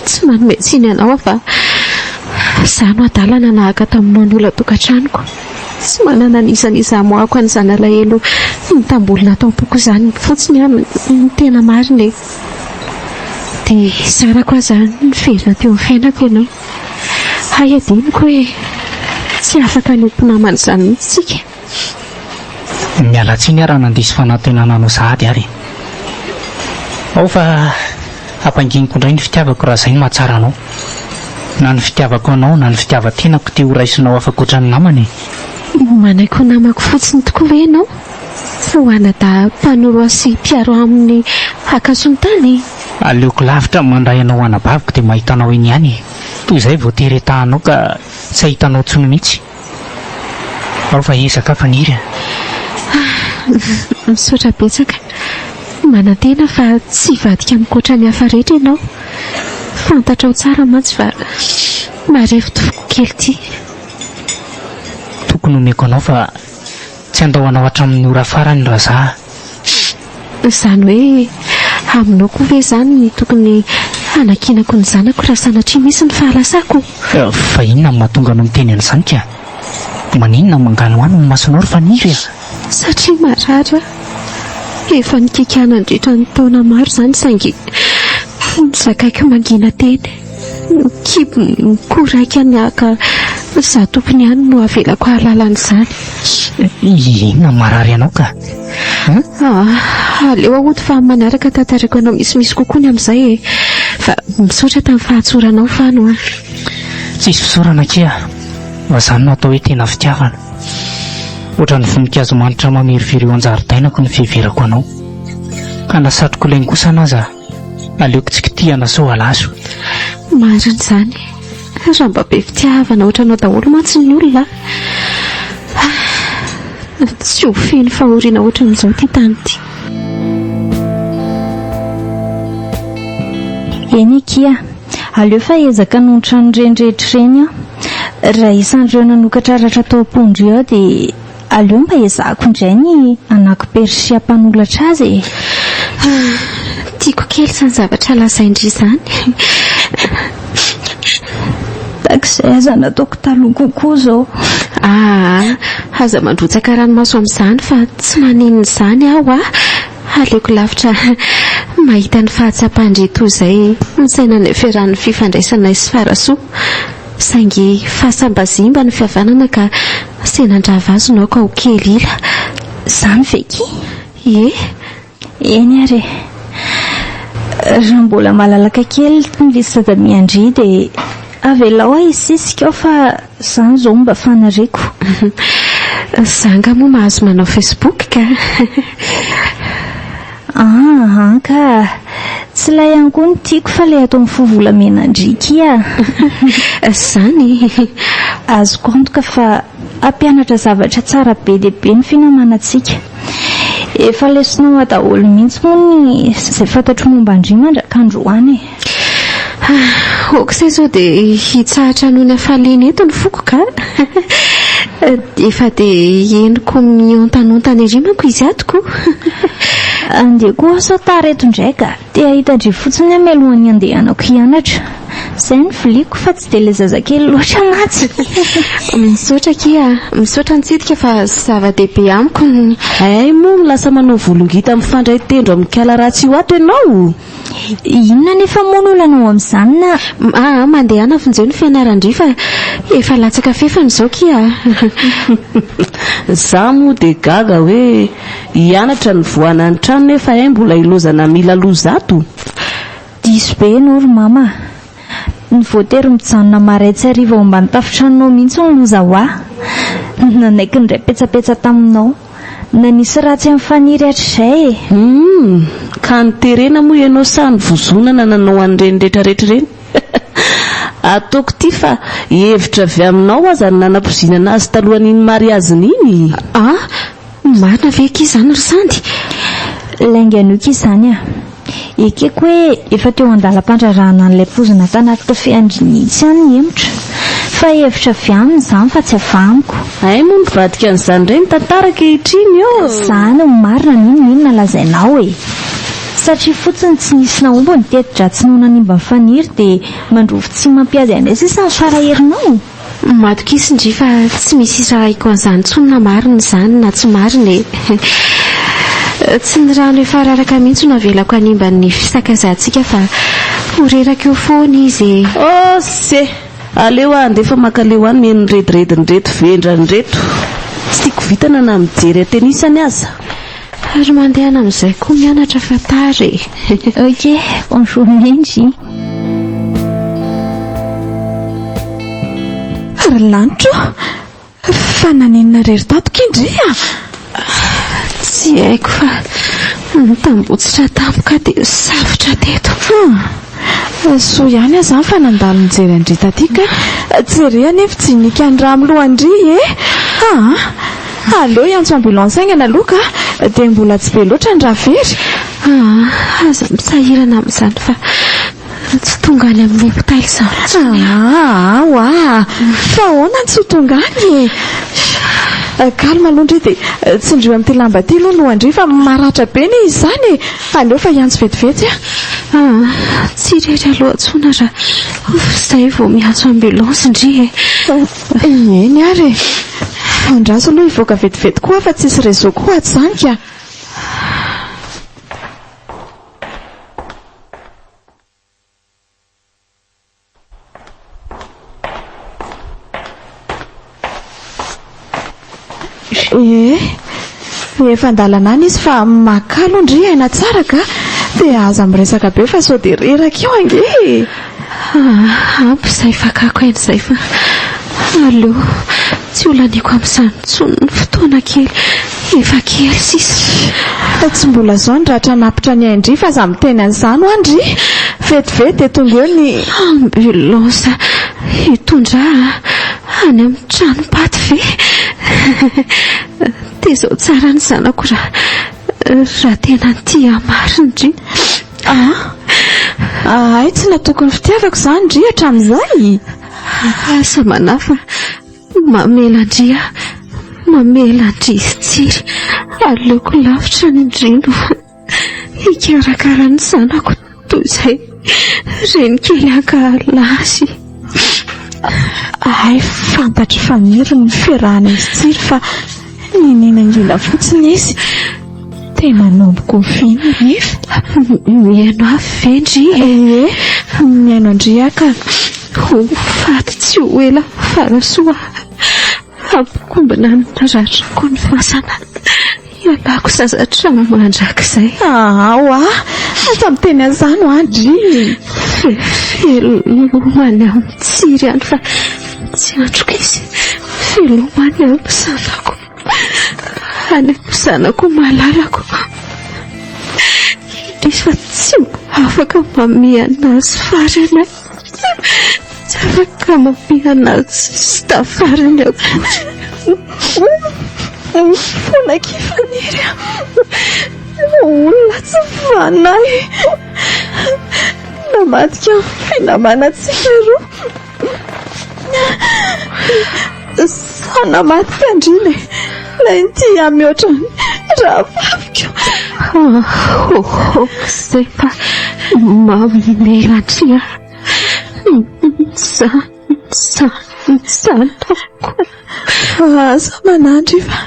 tsy manome tsiny anao aho fa izaho no adala nanahaka taminao ny olan-tokantranoko. Tsy manana an'iza n'iza hamoahako an'izany alahelo mitambolina ato am-poko izany fotsiny aho no tena marina e. Dia zarako aza niverina teo amin'ny fiainako ianao. Hay adinoko hoe tsy afaka ny ho mpinamana izany mihitsy isika. Miala tsiny aho raha nandiso fanantenana anao sahady ary e. Ao fa hampanginiko indray ny fitiavako raha izay no mahatsara anao. Na ny fitiavako anao na ny fitiavan-tenako te ho raisinao afaka ohatran'ny namana e. Manaiky ho namako fotsiny tokoa ve ianao? Ho anadahy mpanoro ahy sy mpiaro ahy amin'ny hakason-tany? Aleoko lavitra ny mandray anao ho anabaviko dia mahita anao eny ihany e! Toy izay voatery etahanao ka tsy ahitanao intsony mihitsy. Ao fa ezaka Faniry a! Misaotra betsaka. Manantena fa tsy hivadika amiko ohatran'ny hafa rehetra ianao. Fantatrao tsara mantsy fa marefo ity foko kely ity. Tokony omeko anao fa Tsy handao anao hatramin'ny ora farany Raza. Izany hoe aminao koa ve izany ny tokony hanakianako ny zanako raha sanatria misy ny fahalasako? Fa inona no mahatonga anao miteny an'izany ka? Maninona no manganohano ny masonao ry Faniry a? Satria marary aho. Efa nikiky ahy nandritra ny taona maro izany saingy nozakaiko mangina teny. Ny kibo mikoraika ny ahy ka izaho tompony ihany no avelako hahalala an'izany. Inona no marary anao ka? Ah, aleo aho hody fa amin'ny manaraka tantaraiko anao misimisy kokoa ny amin'izay e. Fa misaotra tamin'ny fahatsoranao Fano a. Tsisy fisaorana akia fa izany no atao hoe tena fitiavana. Ohatran'ny voninkazo manitra mamirifiry eo an-jaridainako ny fiheverako anao. Ka na satriko lengosana aza Aleoko tsy kitihana sao halazo. Marina izany. Raha mba be fitiavana ohatranao daholo mantsy ny olona ah, tsy ho feno fahoriana ohatran'izao ity tany ity. Eny akia, aleo fa ezaka noho ny tranon'ireny rehetra ireny aho. Raha isan'ireo nanokatra ratra tao am-pon-dry aho dia Aleo mba ezahako indray ny hanako persia mpanolatra azy e! Tiako kely izany zavatra lazain-dry izany. Tahaka izay aza nataoko taloha kokoa izao. Aa, aza mandrotsaka ranomaso amin'izany fa tsy maninona izany aho a! Aleoko lavitra mahita ny fahatsapan-dry toy izay misaina ny fiarahan'ny fifandraisanay sy Farasoa. Saingy fasam-bazimba ny fihavanana ka senandrava azy no aoka ho kely ila. Izany ve ki? Ie. Eny ary e. Raha mbola malalaka kely ny liste d'amis an-dry dia avelao aho hisisika ao fa izany izao no mba faniriako. Za angaha moa mahazo manao facebook ka. Aa ka! Tsy ilay ihany koa no tiako fa ilay ato amin'ny fo volamena an-dry kia. Izany e! Azoko antoka fa hampianatra zavatra tsara be dia be ny finamanantsika. Efa lesona ho ahy daholo mihitsy moa ny izay fantatro momba an-dry mandraka androany e! Aoka izay sao dia hitsahatra noho ny hafaliana eto ny foko ka! Efa dia henoko miontanontana ery manko izy ato ko! Andeha koa aho sao tara eto indray ka! Te hahita an-dry fotsiny aho mialohan'ny handehanako hianatra. Izay no viliako fa tsy dia ilay zazakely loatra mantsy. Misaotra akia, misaotra nitsidika fa zava-dehibe amiko ny. Hay moa no lasa manao volon-gita mifandray tendro amin'ny kala ratsy io ato ianao? Inona anefa moa no olanao amin'izany na. Aa, mandehana vonjeo ny fianaran-dry fa efa latsaka fefany izao kia a! Za moa dia gaga hoe hianatra ny voana ny trano nefa hay mbola ilaozana mila loza ato? Diso be ianao ry mama a! Ny voatery mijanona marain-tsy hariva ao ambany tafon-tranonao mihitsy no loza ho ahy. Nanaiky niray petsapetsa taminao. Nanisy ratsy an'i Faniry hatrizay e! Humm! Ka noterena moa ianao sa novozonana nanao an'ireny retraretra ireny? Ataoko ity fa hevitra avy aminao aza no nanapozinana azy talohan'iny mariaziny iny! Ah! Marina ve akia izany ry Sandy? Lainga an'io akia izany ah! Ekeko hoe efa teo an-dalam-pandrarahana an'ilay pozina tanaty kafe an-dry mihitsy ihany ny hemotra. Fa hevitra avy aminy izany fa tsy avy amiko. Hay moa nivadika an'izany indray ny tantara ankehitriny ô! Izany no marina n'inon'inona lazainao e! Satria fotsiny tsy nisy nahomby ny teti-dratsinao nanimba an'i Faniry dia mandrovi tsy mampiady anay sisa ny fara-herinao? Matokisa ndry fa tsy misy israhiko an'izany intsony na marina izany na tsy marina e! Tsy ny rano efa raraka mihitsy no avelako hanimba ny fisakaizantsika fa ho reraka eo foana izy e! Ose! Aleo aho handefa mankaleo any mihaino ny rediredin'ireto vendrana ireto. Tsy tiako vitana na mijery atenisany aza. Ary mandehana amin'izay koa mianatra fa tara e! Ok, bonne journée ndry. Ry lanitra ô! Fa naninona irery tato ki ndry a? Tsy haiko fa nitambotsitra tampoka dia safotra teto. Hum! Soa ihany aho izany fa nandalo nijery an-dry taty kay. Jereo anie fijinika ny rà amin'ny lohan-dry e! Aa! Aleo hiantso ambulance haingana aloha ka! Dia mbola tsy be loatra ny rà very. Aa! Aza misahirana amin'izany fa tsy tonga any amin'ny hopitaly izany intsony aho. Aa! Oa! Fa ahoana no tsy ho tonga any e? Calme aloha ndry dia tsindrio amin'ity lamba ity aloha ny lohan-dry fa maratra be anie izy izany e! Aleo fa hiantso vetivety aho. Aa! Tsy irery aloha intsony raha izay vao miantso ambulance ndry e! Eny ary e! Andraso aloha hivoaka vetivety koa aho fa tsisy réseau koa ato izany ka! Ee, efa an-dalana any izy fa makà aloha ndry aina tsara ka! Dia aza miresaka be fa sao dia reraka eo ange e! Ah, ampy izay fakako aina izay fa aleo tsy ho laniako amin'izany intsony ny fotoana kely efa kely sisa. Tsy mbola izao ny ratra hanapitra ny ain-dry fa aza miteny an'izany hoa ndry! Vetivety dia tonga eo ny. Ambulance hitondra ahy any amin'ny tranom-paty ve? Tezao tsara ny zanako raha raha tena tia ahy marina ndry. Ah! Hay tsy natoky ny fitiavako izany ndry hatramin'izay? Asa manahy fa mamela ndry aho, mamela ndry sy Tsiry. Aleoko lavitra ny ndry no hikarakara ny zanako toy izay renikely hankahala azy. Hay fantatr'i Faniry ny fiarahanay sy Tsiry fa ninia nangina fotsiny izy. Tena nanomboka oviana anefa? Mihaino ahy ve ndry e? Ie, mihaino an-dry aho ka. Ho faty tsy ho ela Farasoa hampikombona ny rarako ny fasana hialako sasatra mandrakizay. Aa oa, aza miteny an'izany hoa ndry. Veloma any amin'ny tsiry any fa tsy andriko izy. Veloma any amin'ny zanako. Any amin'ny zanako malalako. Indrisy fa tsy mba afaka mamihana azy farany aho. Tsy afaka mamihana azy sy farany akory. Mifona akia Faniry a. Olona tsy vanona ahy. Namadika ny finamanantsika roa. Sa namadika an-dry ilay ilay nitia ahy mihoatra ny rahavaviko. Oh, oh, izay fa mamela an-dry aho. Ny zanako. Aza manandry fa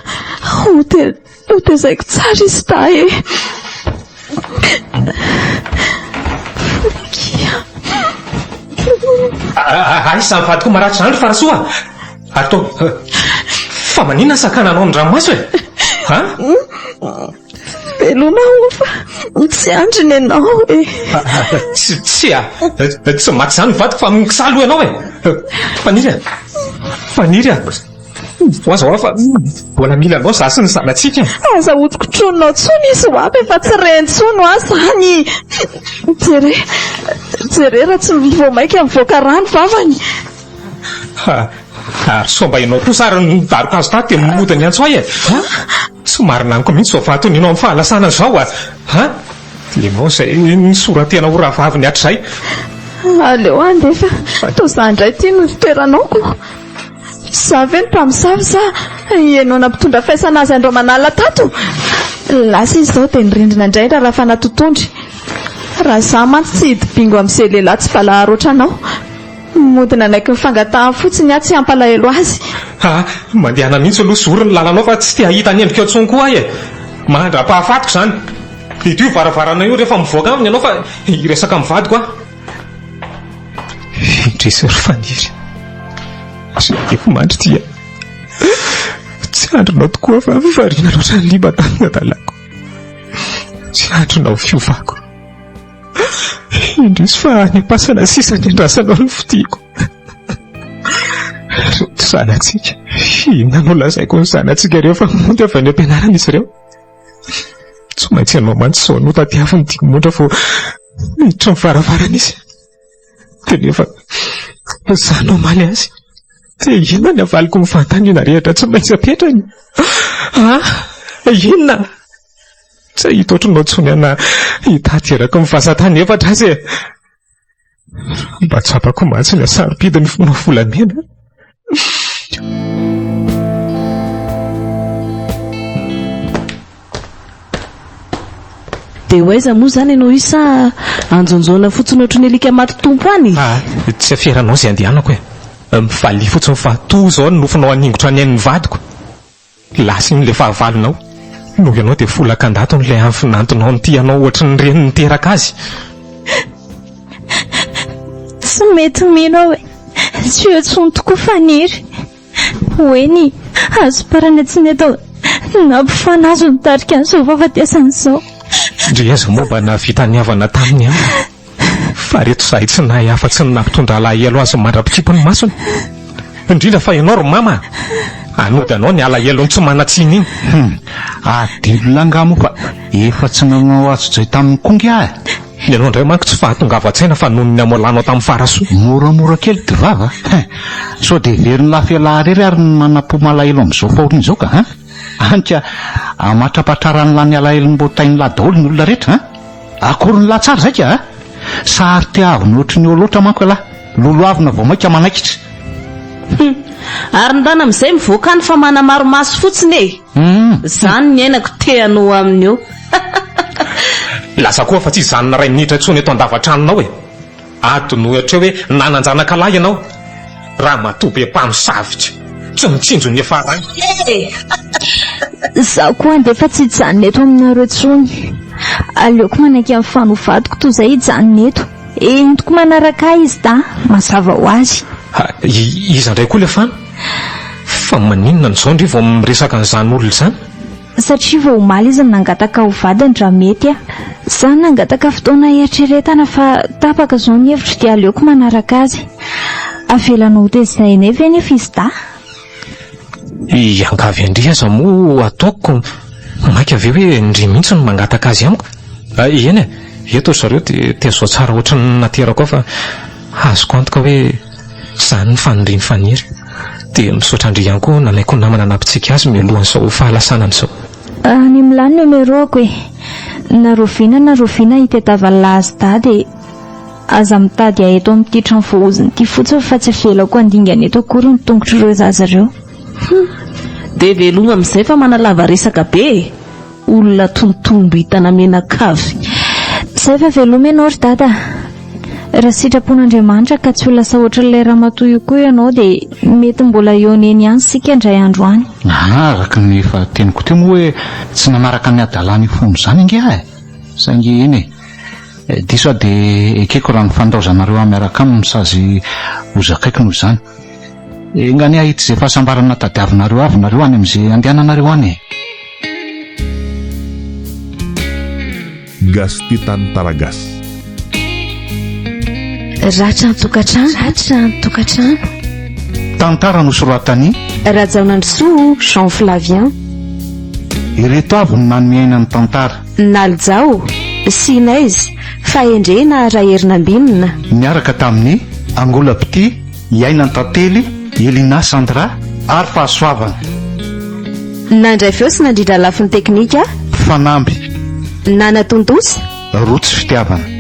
hotezaiko tsara izy dahy e. Akia. Aiza ny vadiko maratra izany ry Farasoa? Atao fa maninona sakananao ny ranomaso e? Ha? Veloma aho fa tsy andriny ianao e. Tsy tsia, tsy maty izany ny vadiko fa mikisaly hoy ianao e. Faniry a, Faniry a, voaza ho aho fa mbola mila anao izaho sy ny zanatsika. Aza hodikotroninao intsony izy ho ahy fa tsy re intsony ho ahy izany. Jere, jere raha tsy vao mainka mivoaka rà ny vavany. Ha, ary sao mba ianao kosa ary nidaroka azy tato dia mody niantso ahy e? Ha? Tsy marina amiko mihitsy izao fahatonianao amin'ny fahalasana izao a! Ha? Ianao izay nisora-tena ho rahavaviny hatrizay. Aleo handeha fa toa izaho indray ity no toeranao ko. Izaho ve no mpamosavy sa ianao nampitondra faisana azy andro aman'alina tato? Lasa izy izao dia nirindrina indray raharaha fanatotondry. Raha izaho mantsy tsy hidi-bingo amin'izay lehilahy tsy valahara ohatranao. Mody nanaiky ny fangatahany fotsiny aho tsy hampalahelo azy. Ha, mandehana mihitsy aloha zory ny lalanao fa tsy te hahita ny endrikao intsony koa aho e! Mandra-pahafatiko izany. Hidio io varavarana io rehefa mivoaka aminy ianao fa hiresaka amin'ny vadiko aho. Indrisy ry Faniry. Ry mandry ity a. Tsy andrinao tokoa fa variana loatra ny limba tamin'ny hadalako. Tsy andrinao fiovako. Indrisy fa any am-pasana sisa ny andrasanao ny fitiako. Reto zanatsika, inona no lazaiko ny zanatsika rehefa mody avy any am-pianarana izy ireo? Tsy maintsy ianao mantsy izao no tadiaviny diamondra vao miditra ny varavarana izy. Dia nefa izaho no hamaly azy. Dia inona ny havaliko ny fanontaniana rehetra tsy maintsy apetrany? Ah, inona? Tsy hahita ohatranao intsony aho na hitady eraky ny vazan-tany efatra aza e! Mba tsapako mantsy ny hasarobidin'ny fonao volamena. Dia ho aiza moa izany ianao io sa anjonjona fotsiny ohatry ny alika maty tompo any? Ah, tsy aferanao izay andehanako e! Mivalia fotsiny fa toa izao ny nofinao haningotra ny ain'ny vadiko. Lasa iny ilay fahavalonao. Noho ianao dia folaka an-datony ilay any vinantonao nitia anao ohatry ny reny niteraka azy. Tsy mety mino aho e. Tsy eo intsony tokoa Faniry. Ho eny, hasomparana tsy nety aho nampifanazo nitarika an'izao fahafatesana izao. Ndry aiza moa mba nahavita nihavana taminy ihany. Fa reto zahay tsy nahay afa-tsy ny nampitondra alahelo azy mandra-pikipy ny masony. Indrindra fa ianao ry mama a! Hanody anao ny alahelony tsy manan-tsiny iny. Hum, adinon'lah angaha moa fa efa tsy nanao atsojay taminy koa nge aho e! Ny anao indray manko tsy fahatongavan-tsaina fa noho ny namoalanao tamin'ny farasoa. Moramora kely ty vava a! Hein! Sao dia heverin'lah f'ialahy irery ary ny manam-po malahelo amin'izao fahoriana izao ka hein! Any ka amatrapatraran'lah ny alahelom-boatain'lah daholo ny olona rehetra hein! Akorin'lah tsara izay ka a! Saro-tiavina ohatry ny eo loatra manko ialahy, lolohavina vao mainka manaikitra. Hum! Ary ndana amin'izay mivoaka any fa manamaro maso fotsiny e! Zany ny ainako te hanao aminy eo. Lasa koa fa tsy hijanona iray minitra intsony eto an-davatranonao e! Adinoy hatreo hoe nanan-janaka lahy ianao, ramatoa be mpamosavy tsy mitsinjo ny hiafarany. Izaho koa andeha fa tsy hijanona eto aminareo intsony. Aleoko manaiky an'i Fano ho vadiko toy izay hijanona eto. Entiko manaraka ahy izy da, mazava ho azy. Iza indray koa ilay Fano? Fa maninona an'izao ndry vao miresaka an'izany olona izany? Satria vao omaly izy no nangataka ho vadiny raha mety aho. Izaho nangataka fotoana hieritreretana fa tapaka izao ny hevitro dia aleoko manaraka azy. Avelanao ho tezainay ve nefa izy dahy? Hiangavy an-dry aza moa ataoko mainka ve hoe ndry mihitsy no mangataka azy amiko? Eny e, eto ry zareo dia tezao tsara ohatry ny naterako aho fa azoko antoka hoe izany ny fanirian'i Faniry. Dia misaotra an-dry ihany koa nanaiky ho namana nampitsiky azy mialohan'izao fahalasanany izao. Any amin'lah ny numéro-ko e! Na rahoviana na rahoviana hitadiavan'lah azy dahy dia aza mitady ahy eto amin'ity trano voaozona ity fotsiny fa tsy avelako handingana eto akory ny tongotr'ireo zaza ireo. Hum! Dia veloma amin'izay fa manalava resaka be e! Olona tontombo hitana menakavy. Zay fa veloma ianao ry dada. Raha sitrapon'Andriamanitra ka tsy ho lasa ohatran'ilay ramatoa io koa ianao dia mety mbola eo neny ihany isika indray andro any. Aa, araka ny efa teniko teo moa hoe tsy nanaraka ny hadalana io fony izany ange aho e! Saingy eny e! Diso aho dia ekeko raha ny fandaozanareo ahy miaraka aminy no sazy ho zakaiko noho izany. Enga anie hahita izay fahasambarana tadiavinareo avy nareo any amin'izay andehananareo any e! Gastitan Taragas. Ratra an-tokantrano. Ratra an-tokantrano. Tantara nosoratan'i. Rajaonandrisoa Jean Flavien. Ireto avy no nanome aina ny tantara. Nalijao, Sinez, Fahendrena Raherinambinina. Niaraka tamin'i Angola Pty, Iaina Tantely, Elina Sandra ary Fahasoavana. Nandray feo sy nandrindra lafiny teknika. Fanamby. Nanatontosa. Rotsy Fitiavana.